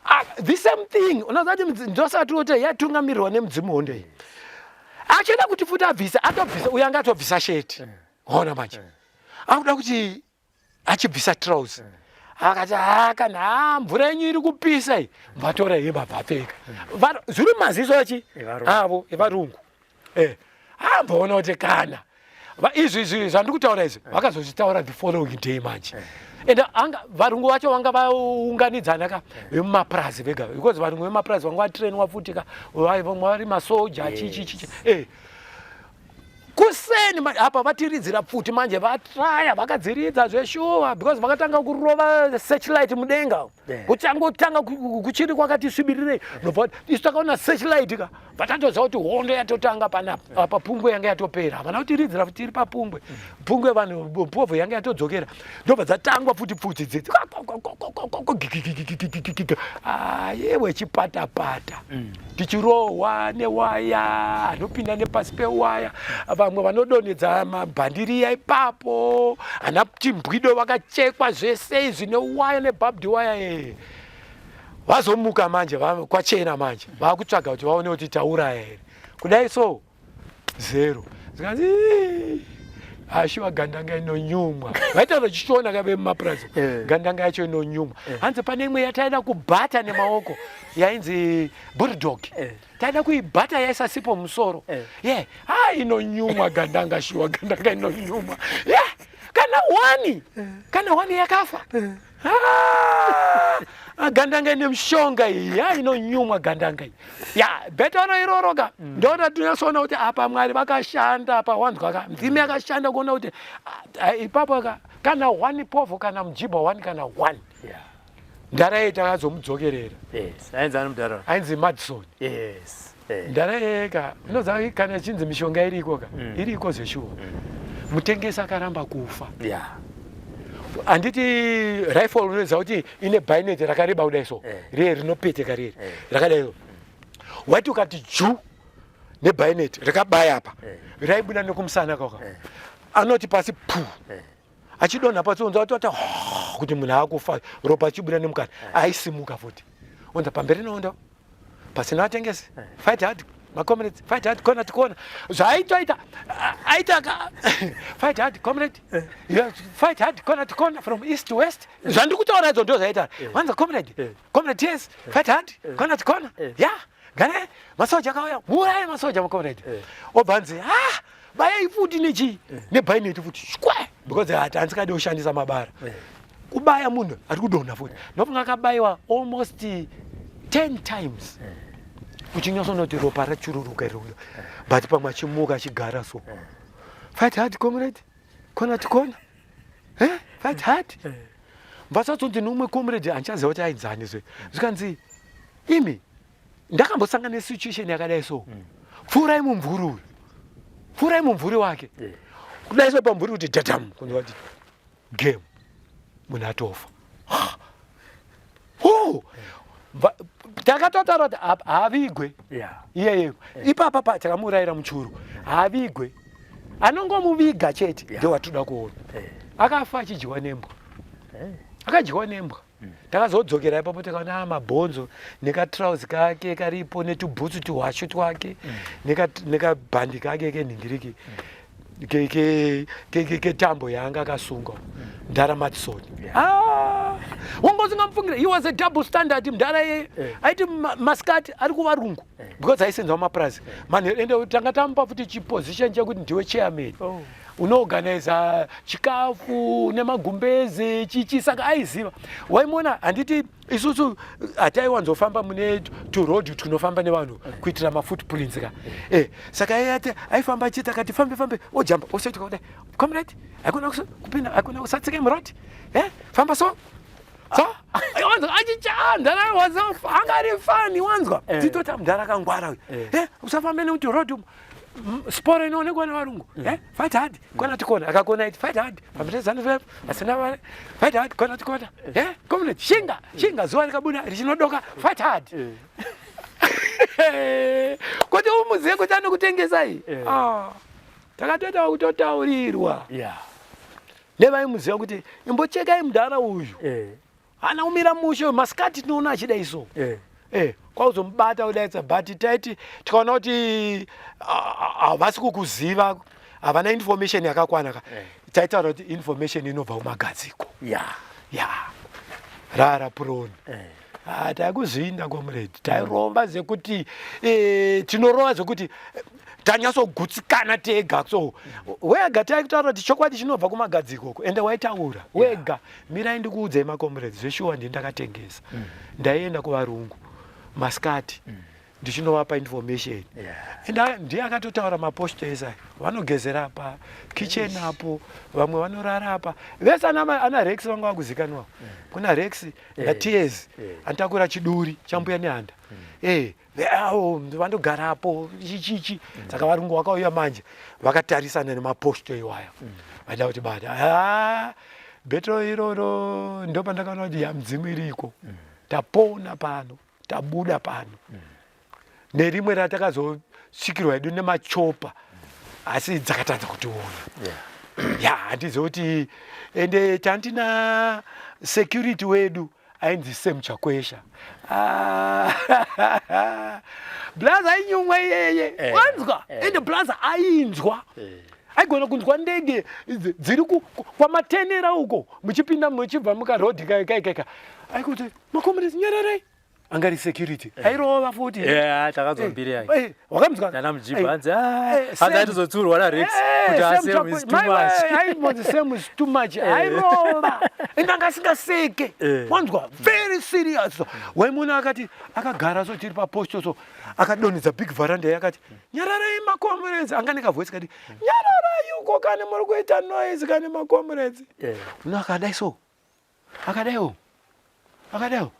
Ah, the same thing unoziva kuti ndosati kuti yatungamirirwa nemudzimu hondo iyi. Achida kuti futi abvise atobvisa uyo anga atobvisa sheti. Hona manje. Akuda kuti achibvisa trouser. Akati haa kana haa mvura yenyu iri kupisa iyi. Vatora hembe abva apfeka. Zviri mumaziso achi avo evarungu. Eh, amboona kuti kana izvi izvi zvandiri kutaura izvi vakazozvitaura the following day manje. And anga varungu vacho vanga vaunganidzana ka vemumapurazi vega because varungu vemumapurazi vanga vatrainwa futi ka vamwe vari masoja chi chi chi. Eh. Kuseni apa vatiridzira pfuti manje vatraya vakadziridza zveshuwa because vakatanga kurova searchlight mudenga. Kuchangotanga kuchiri kwakati svibirirei nobva isu takaona searchlight ka vatatoziva kuti hondo yatotanga panapa apa pungwe yanga yatopera havana kutiridzira futi iri papungwe pungwe vanhu povho yanga yatodzokera ndobva dzatangwa futi pfuti dzidzi ayewe chipatapata tichirohwa newaya anopinda nepasi pewaya vamwe vanodonhedza mabhandiriya ipapo ana chimbwido vakachekwa zvese izvi newaya nebabd waya ee vazomuka manje kwachena manje vakutsvaga kuti vaone kuti tauraya here kudai so zero zvikanzi ashiwa gandanga inonyumwa vaitaura chichiona ka vemumapurazi eh. gandanga yacho inonyumwa eh. hanzi pane imwe yataida kubhata nemaoko yainzi bulldog eh. taida kuibhata yaisa sipo musoro ye ha inonyumwa gandanga shuwa gandanga inonyumwa ye kana wani kana wani yakafa Ah, gandanga ine mishonga iyi ya inonyumwa gandanga iyi ya betoro iroro ka mm. ndoona tinyasoona kuti apa mwari vakashanda apa wanzwa ka mdzimi mm. yakashanda kuona kuti ah, ipapo ka kana one povho kana mujibha one kana one yeah. ndara iyi takazomudzokerera yes. ainzi madison yes. Ndara yeka unoziva kana ichinzi mishonga iriko ka mm. iriko zveshuwa mm. mutengesi akaramba kufa yeah. Handiti rifle unoziva kuti ine bayonet rakareba kudai so eh. Riye rinopeteka riye eh. Rakadai so waiti ukati ju nebayonet rakabaya apa eh. Raibuda nekumusana kaka eh. Anoti pasi pu eh. Achidonha pasi unza kuti kuti munhu akufa ropa achibuda nemukati eh. Aisimuka futi unza pamberi nondo pasina vatengesi eh. Fight hard macomrades, fight hard corner to corner zvaaitoita aita fight hard comrade eh. Yeah, fight hard corner to corner from east to west eh. Zvandiri kutaura idzo ndo zvaita wanza comrade comrade yes fight hard corner to corner yeah gare masoja akauya muuraye masoja macomrade obva anzi ah bayai futi nechii nebaineti futi shwe because hati handikadi kushandisa mabara kubaya munhu ari kudonha futi ndofunga akabayiwa almost 10 times uchinyasonoti ropa rachururuka iri uyo but pamwe achimuka achigara so fight hard comrade corner to corner eh? Fight hard vasatsonzi neumwe comrade handichaziva kuti ainzani zve zvikanzi imi ndakambosangana nesituation yakadai so pfuurai mumvuri uyu pfuurai mumvuri wake kudai so pamvuri kuti dhadham kunzwa kuti game munhu atofa oh! Takatotaura kuti haavigwe iyeye ipapa pa takamuurayira muchuru haavigwe anongomuviga chete ndewatoda kuona akafa achidyiwa nembwa akadyiwa nembwa. Takazodzokera ipapo tikaona ah, mabhonzo nekatrauzi kake karipo netubhutsu tuhwashu twake nekabhandi kake kenhingiriki ketambo yaanga akasunga mdhara Madison. Ah, wanga usingamufungira he was a double standard mdhara yeye eh. Aiti masikati ari kuvarungu eh. Because aisenza mumapurazi eh. Manheru ende tanga tamupa futi chiposition chekuti ndiwe chairman oh. Unoorganiza chikafu nemagumbeze chichi saka aiziva waimuona handiti isusu hataiwanzofamba mune turoad tunofamba nevanhu kuitira mafootprints ka eh, saka iye aifamba achiti akati fambe fambe ojamba osoitika kudai comrade haikona kupinda haikona usatsike muroad eh, famba so So wanzwa achicha mdhara wanzwa anga ari fani wanzwa. Eh. Titota mdhara akangwara uyu. Eh. Eh, usafambe nekuti road umu, sporo inoonekwa nevarungu. Eh, fight hard. Kona tikona akakona iti fight hard. Pamberi ZANU PF asina vare. Fight hard kona tikona. Eh, comrade shinga, shinga zuva rikabuda richinodoka fight hard. Kuti umuzive kuti anokutengesai. Eh. Ah. Takatoita kutotaurirwa. Yeah. Nevaimuziva kuti imbochekai mudhara uyu. Eh. Haana kumira mushe masikati tinoona achida iso. Eh. Eh, kwauzomubata kudaidza but taiti tikaona kuti havasi kukuziva havana information yakakwana ka Eh. taitaura kuti information inobva kumagadziko Yeah. ya rara proni Eh. Ah, taikuzvinda comrade tairomba zvekuti eh, tinorova zvekuti eh, tanyatsogutsikana tega so wega taikutaura kuti chokwadi chinobva kumagadziko uko ende waitaura wega mirai ndikuudzei macomrades zveshuwa ndini ndakatengesa ndaienda kuvarungu masikati ndichinovapa information Yeah. ende ndiye akatotaura maposto ese aya vanogezera apa kitchen apo vamwe vanorara apa vese ana rex vanga vakuzikanwa kuna rex natears Eh. anotakura chiduri chambuya nehanda eh avo vandogarapo chichichi saka varungu vakauya manje vakatarisana nemaposto iwaya vaida kuti bata ah, bhetro iroro ndo pandakaona kuti ya mudzimu iriko tapona pano tabuda pano nerimwe ratakazosvikirwa hedu nemachopa asi dzakatadza kutiona Yeah. ya handizivi kuti ende tandina security wedu ainzi Sam Chakwesha. Ah, blaza ainyumwa iyeye Eh, wanzwa eh. ende blaza ainzwa Eh. aigona kunzwa ndege dziri kwamatenera uko muchipinda muchibva mukarodhi kaikaika aikuti makomunisi nyararai angari security airova futi Yeah, takanzwa mbiri yake. Eh, wakamzwa Nana Mujibha Eh, hanzi ah, eh, hanzi Sam- aitozotsurwa naRex Eh, kuti Sam ah, Sam Chakwe- is too mai, much. mai, aimbonzi Sam is too much airova ende anga asingaseke Eh. wanzwa very serious waimuona akati akagara so tiri paposto so akadonhedza big veranda yakati nyararai macomrades anga nekavoice kati nyararai uko kane muri kuita noise kane macomrades Eh. uno akadai so akadaiwo akadaiwo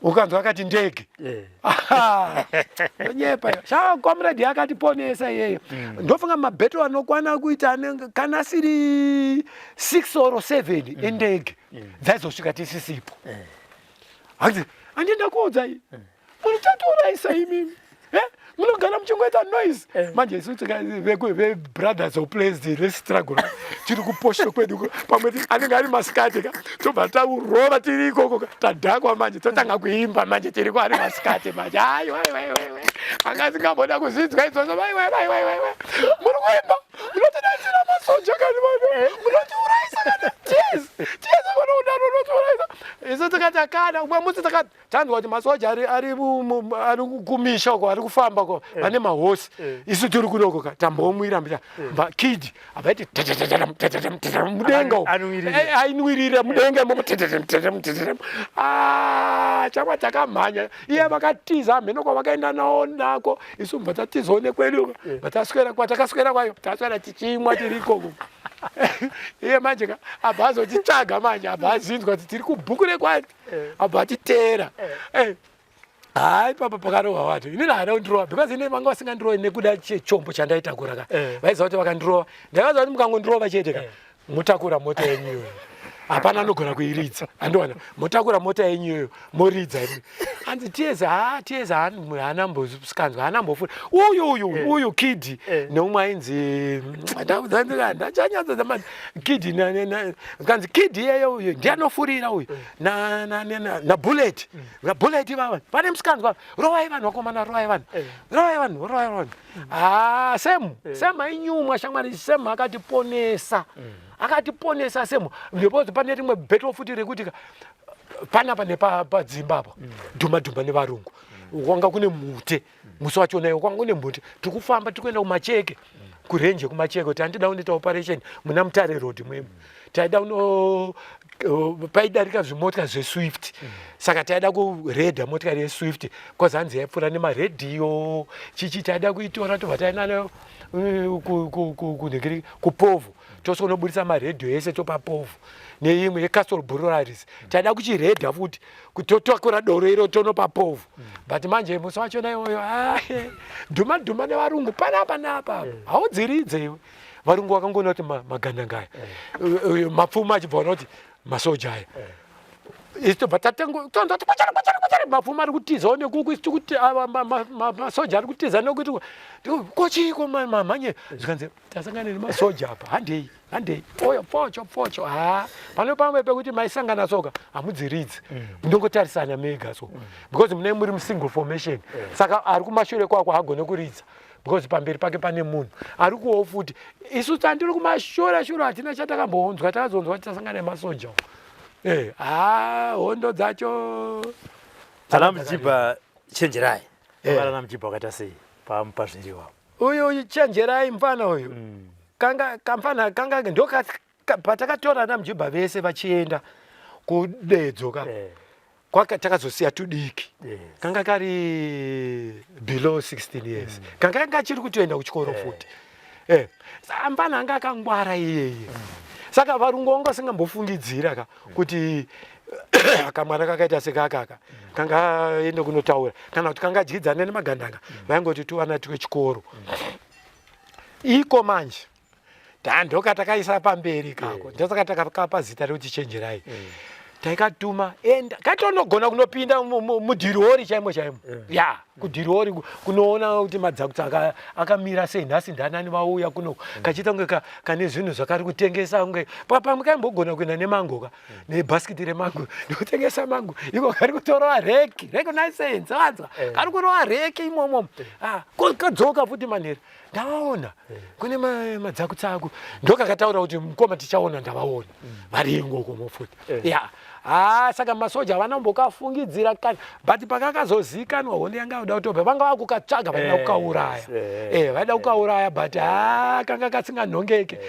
ukanzwa akati ndege Eh. nyepa sha comrade yakatiponesa iyeyo ndofunga mabheto anokwana kuita kana asiri 6 or 7 endege dzaizosvika tisisipo hanzi handinda kuudzai munochatiurayisa imimi Eh? Munogara muchingoita noise manje isu vebrothers of place restruggle tiri kuposho kwedu pamwe anenge ari masikati ka tobva taurova tiri ikoko ka tadhakwa manje totanga kuimba manje tiriko ari masikati manje aiwa aiwa aiwa aiwa anga asingamboda kuzvinzwa izvozvo aiwa aiwa aiwa aiwa muri kuimba munotidaidzira masoja kani vanhu munotiurayisa kani tears tears vanodaro unotiurayisa isu tikati akana umwe musi takati tanzwa kuti masoja ari ari ari kumisha uko ari kufamba uko vane mahosi isu tiri kunoko ka tambomwira mbicha kid abaiti tetetetem tetetem tetetem mudenga uko. Anwirira. Eh, ainwirira mudenga imomo tetetem tetetem tetetem Ah, chamwa takamhanya iye vakatiza hamheno kwavakaenda nawo nako isu mbva tatizawo nekwedu uko. Bva kwatakaswera kwayo taswera tichimwa tiri ikoko iye manje ka abva azotitsvaga manje abva azinzwa kuti tiri kubhuku rekwati abva atiteera Eh, hayi papa pakarohwa vanhu inini haana kundirova because inini vanga vasingandirovi nekuda chechombo chandaitakura ka Eh. vaiziva kuti vakandirova ndaivaziva kuti mukangondirova chete ka motakura mota yenyu iyoyo hapana anogona kuiridza andiwana motakura mota yenyu iyoyo moridza imi hanzi tiyezi ha tiyezi haana mbosikanzwa haana mbofura uyu uyu uyu kidhi Eh. neumwe ainzi ndachanyatsa mani kidhi kanzi kidhi iyeyo uyu ndiye anofurira uyu nabullet nabullet ivava pane musikanzwa rovai vanhu vakomana rovai vanhu rovai vanhu rovai vanhu ah Sam Sam ainyumwa shamwari Sam akatiponesa akatiponesa Sam ndipo pane rimwe battle futi rekuti panapa nepadzimba apa dhuma dhuma nevarungu kwanga kune mhute musi wachona iwo kwanga kune mhute tiri kufamba tiri kuenda kumacheke kurenje kumacheke kuti handida kunoita operation muna mutare road mwemo taida kuno paidarika zvimotika zveswift saka taida kuredha motikari yeswift because hanzi yaipfuura nemaredhiyo chichi taida kuitora tobva taenda nayo kunhingiri kupovho Tosonobudisa maredhiyo ese topa povho neimwe yecastle breweries. Taida kuchiredha futi kuti totakura doro iro tonopa povho. But manje musi wachona iwoyo, ah, dhuma dhuma nevarungu panapa napa, haudziridze iwe. Varungu vakangoona kuti magandanga aya, mapfumo achibva ona kuti masoja aya. Isu tobva tatangonzwa kuti kwachari kwachari kwachari, mapfumo ari kutizawo nekuku, isu tikuti masoja ari kutiza nekuti kochiiko mamhanye. Zvikanzi tasangana nemasoja apa, handei handei, oyo pfocho pfocho. Ha, pane pamwe pekuti maisangana soka hamudziridzi, munongotarisana mega so, because munenge muri musingle formation. Saka ari kumashure kwako haagone kuridza because pamberi pake pane munhu ari kuwo futi. Isu tandiri kumashure shure hatina chatakambonzwa, takazonzwa kuti tasangana nemasoja. Ha, hondo dzacho. Ana Mujibha Chenjerai, ana Mujibha wakaita sei pazviriwa? Uyu Chenjerai, mufana uyu, kanga kamfana kanga ndo patakatora ana Mujibha vese vachienda kudedzo ka, kwaka takazosiya tudiki. Kanga kari below 16 years, kanga kanga kachiri kutoenda kuchikoro futi. Saka mfana anga akangwara iyeye. Saka varungu vanga vasingambofungidzira ka kuti kamwana kakaita sekakaka kangaende kunotaura kana kuti kangadyidzana nemagandanga. Vaingoti tuvana twechikoro iko. Manje ndoka takaisa pamberi kako, ndosaka takakapa zita rekuti Chenjerai. Taikatuma enda katonogona kunopinda mudhirori chaimo chaimo, ya, kudhirori kunoona kuti madzakutsa akamira sei, nhasi ndanani vauya kuno. Kachiita kunge kane zvinhu zvakari kutengesa, kunge pamwe kaimbogona kuenda nemango ka, nebhasikiti remango nekutengesa mango iko. Kari kutorova recce reconnaissance, wanzwa, kari kurova recce imomo. Ah, kadzoka futi manheru, ndavaona kune madzakutsaku. Ndokakataura kuti mukoma, tichaona, ndavaona vari ingoko futi. Ya, ha, saka masoja havana kumbokafungidzira kana, but pakakazozikanwa hondo yanga yoda kutobva, vanga vakukatsvaga, vaida kukauraya. Vaida kukauraya, but ha, kanga kasinganhongeke.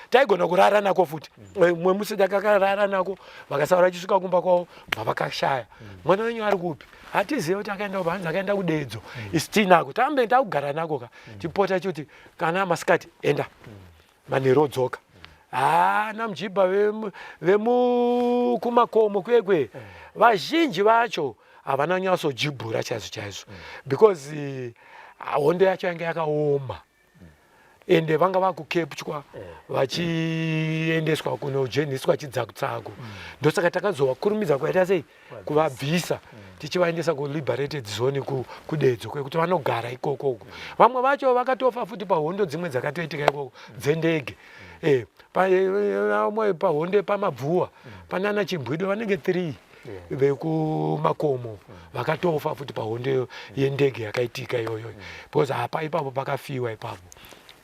Taigona kurara nako futi. Mumwe musi takakarara nako, vakasaura vachisvika kumba kwavo, bva vakashaya. Mwana wenyu ari kupi? Hatizive kuti akaenda kupi. Hanzi akaenda kudedzo. Isi tinako, tambe takugara nako ka, tipota chikuti kana masikati enda, manheru odzoka. Haana Mujibha vemukumakomo kwekwe, vazhinji vacho havana nyatsojibhura chaizvo chaizvo, because hondo yacho yanga yakaoma, ende vanga vakukepchwa vachiendeswa kunojeniswa chidzakutsaku. Ndosaka takazovakurumidza kuvaita sei, kuvabvisa tichivaendesa kuliberated zone kudedzo kwekuti vanogara ikokoko. Vamwe vacho vakatofa futi pahondo dzimwe dzakatoitika ikoko dzendege. Vamwe pahondo yepamabvuwa panana Chimbwido, vanenge 3 vekumakomo vakatofa futi pahondo yendege yakaitika iyoyo, because hapa ipapo pakafiwa ipapo.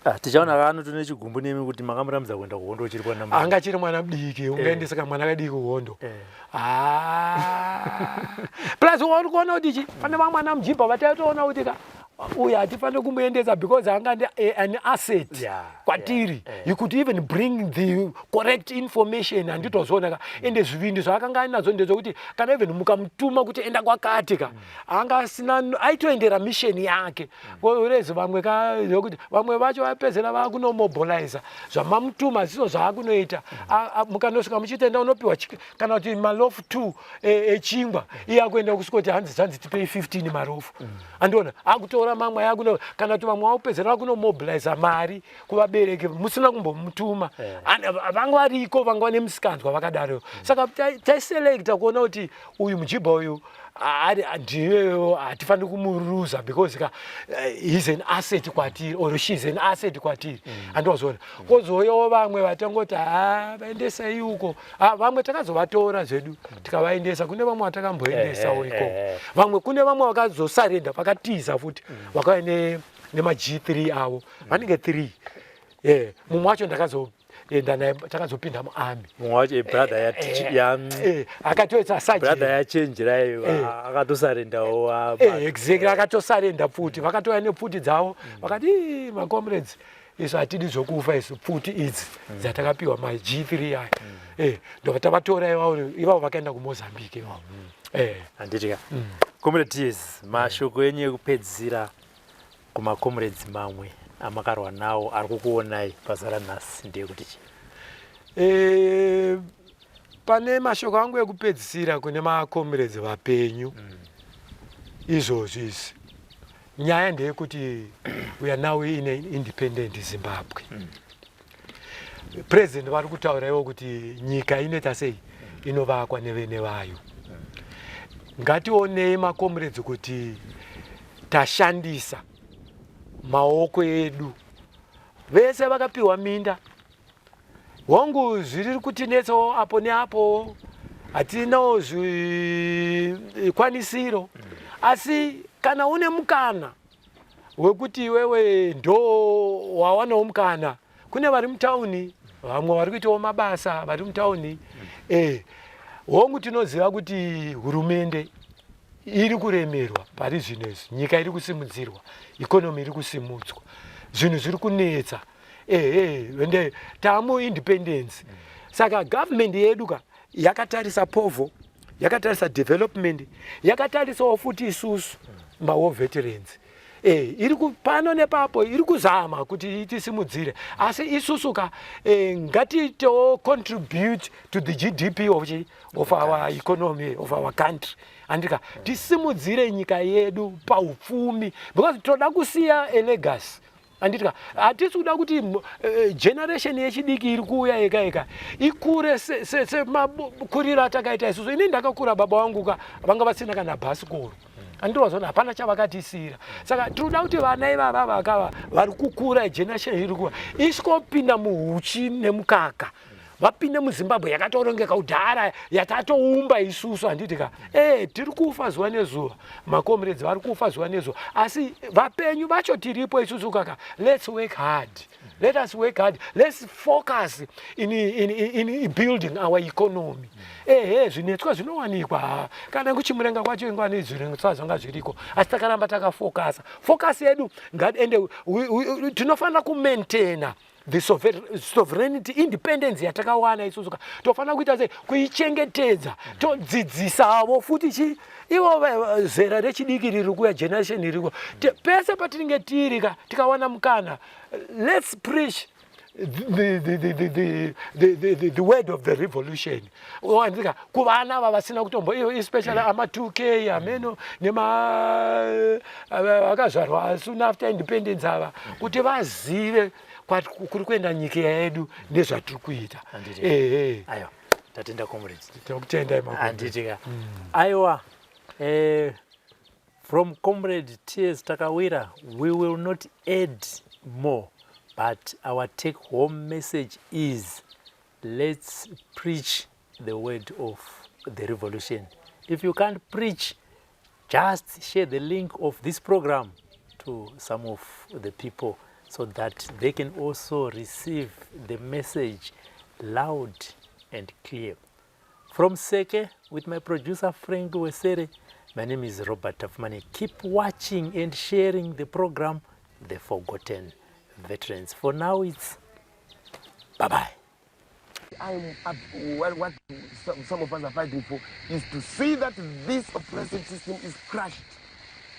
Ah, tichaona kano tine chigumbu nemi kuti makamurambidza kuenda kuhondo uchiri kwana. Anga achiri mwana mudiki, ungaendesa kamwana kadiki kuhondo? Ah. Plus uri kuona kuti chi pane vamwe ana Mujibha vataitoona kuti ka uyu hatifaniri kumuendesa because anga ndi an asset kwatiri. You could even bring the correct information, handitozoona ka. Ende zvivindi zvaakanga ainazvo ndezvekuti kana even mukamutuma kuti enda kwakati ka, anga asina, aitoendera mission yake. Whereas vamwe ka, yokuti vamwe vacho vapedzera vakunomobiliza zvamamutuma zviso zvaakunoita. Mukanosvika muchitenda unopiwa kana kuti malofu 2 echingwa, iye akuenda kusvikoti hanzi zvanzi tipei 15 marofu, andiona akutora mamwe akuno, kana kuti vamwe vakupedzera vakunomobiliza mari kuvabereki musina kumbomutuma. Vanga variko, vanga vane musikanzwa vakadaro. Saka taiselecta kuona kuti uyu mujibha uyu ari ndiyeyo, hatifaniri kumuruza because ka he's an asset kwatiri or she's an asset kwatiri, handiwazoona. Kozouyawo vamwe vatangoti ha, vaendesai uko. Ah, vamwe takazovatora zvedu tikavaendesa kune vamwe vatakamboendesawo ikoko. Vamwe, kune vamwe vakazosarenda, vakatiza futi, vakauya nema-G3 avo, vanenge 3. Mumwe wacho ndakazoenda naye, takazopinda muarmy. Mumwe wacho brother ya Akatoita sergeant. Brother yaChenjerai akatosarendawo. Exactly, akatosarenda pfuti. Vakatouya nepfuti dzavo, vakati, "Ii, macomrades, isu hatidi zvokufa isu, pfuti idzi dzatakapiwa maG3 aya." Ndobva tavatora ivavo, ivavo vakaenda kuMozambique ivavo. Handiti ka, Comrade Tears, mashoko enyu ekupedzisira kumacomrades mamwe amakarwa nawo ari kukuonai pazuva ranhasi ndeyekuti chii? E, pane mashoko angu ekupedzisira kune macomrades vapenyu izvozvi izvi, nyaya ndeyekuti we are now in an independent Zimbabwe. President vari kutaura ivo kuti nyika inoita sei, inovakwa nevene vayo. Ngationei macomrades kuti tashandisa maoko edu. Vese vakapiwa minda, hongu zviri kutinetsawo apo neapo, hatinawo zvikwanisiro, asi kana une mukana wekuti iwewe ndo wawanawo mukana, kune vari mutauni, vamwe vari kuitawo mabasa vari mutauni. Hongu tinoziva kuti hurumende iri kuremerwa pari zvino izvi, nyika iri kusimudzirwa, economy iri kusimudzwa, zvinhu zviri kunetsa. Ehe, ende tamu independence, saka government yedu ka yakatarisa povo, yakatarisa development, yakatarisawo futi isusu mawar veterans. Iri pano nepapo iri kuzama kuti itisimudzire, asi isusu ka ngatiitewo contribute to the GDP of our economy, of our country, andika tisimudzire nyika yedu paupfumi, because toda kusiya a legacy, anditika? Hatisi kuda kuti generation yechidiki iri kuuya eka eka ikure semakuriro atakaita isusu. Ini ndakakura, baba vangu ka vanga vasina kana bhasikoro, andiwazona, hapana chavakatisiyira. Saka tinoda kuti vana ivava vakava vari kukura, generation iri kuva isvikopinda muhuchi nemukaka, vapinde muZimbabwe yakatorongeka kudhara yatatoumba isusu, handiti ka? Tiri kufa zuva nezuva, macomrades vari kufa zuva nezuva, asi vapenyu vacho tiripo isusu kaka. Let's work hard, let us work hard, let's focus in building our economy. Ehe, zvinetswa zvinowanikwa, kana kuchimurenga kwacho ingwani zvinetswa zvanga zviriko, asi takaramba takafokasa focus yedu, ende tinofanira kumaintaina the sovereignty, independence yatakawana isusu ka. Tofanira kuita sei? Kuichengetedza. Todzidzisavo futi chi ivo zera rechidiki riri kuuya, generation iri kuuya. Pese patinenge tiri ka, tikawana mukana, let's preach the word of the revolution, wandika, kuvana ava vasina kutombo, especially ama 2K ameno nema vakazvarwa soon after independence ava, kuti vazive kuri kuenda nyika yedu nezvatiri kuita. Ehe, aiwa, tatenda comrades. Tinokutendai. Handitika? Aiwa, from Comrade Ts Takawira, we will not add more, but our take home message is, let's preach the word of the revolution. If you can't preach, just share the link of this program to some of the people so that they can also receive the message loud and clear. From Seke, with my producer Frank Wesere, my name is Robert Tafmani. Keep watching and sharing the program, The Forgotten Veterans. For now, it's bye bye. I'm well, what some of us are fighting for is to see that this oppressive system is crushed.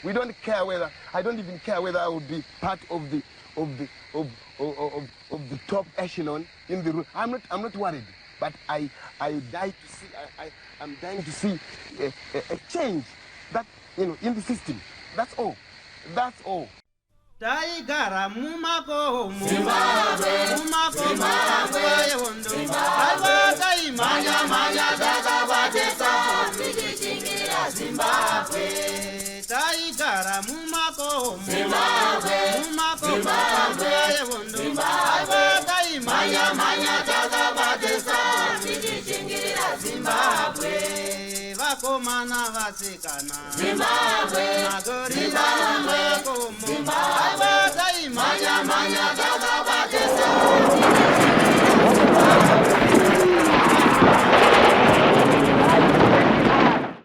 We don't care whether, I don't even care whether I will be part of the top echelon in the room. I'm not worried, but I die to see, I'm dying to see a change that, in the system. That's all. That's all. Taigara mumakomo, mumakomo nguva yehondo, aiwa, taimhanya-mhanya takabatisa tichichingirira Zimbabwe. Taigara mumakomo, mumakomo nguva yehondo, aiwa, taimhanya-mhanya takabatisa tichichingirira Zimbabwe. Vakomana, vasikana, Zimbabwe, magorila mumakomo, aiwa, taimhanya-mhanya takabatisa.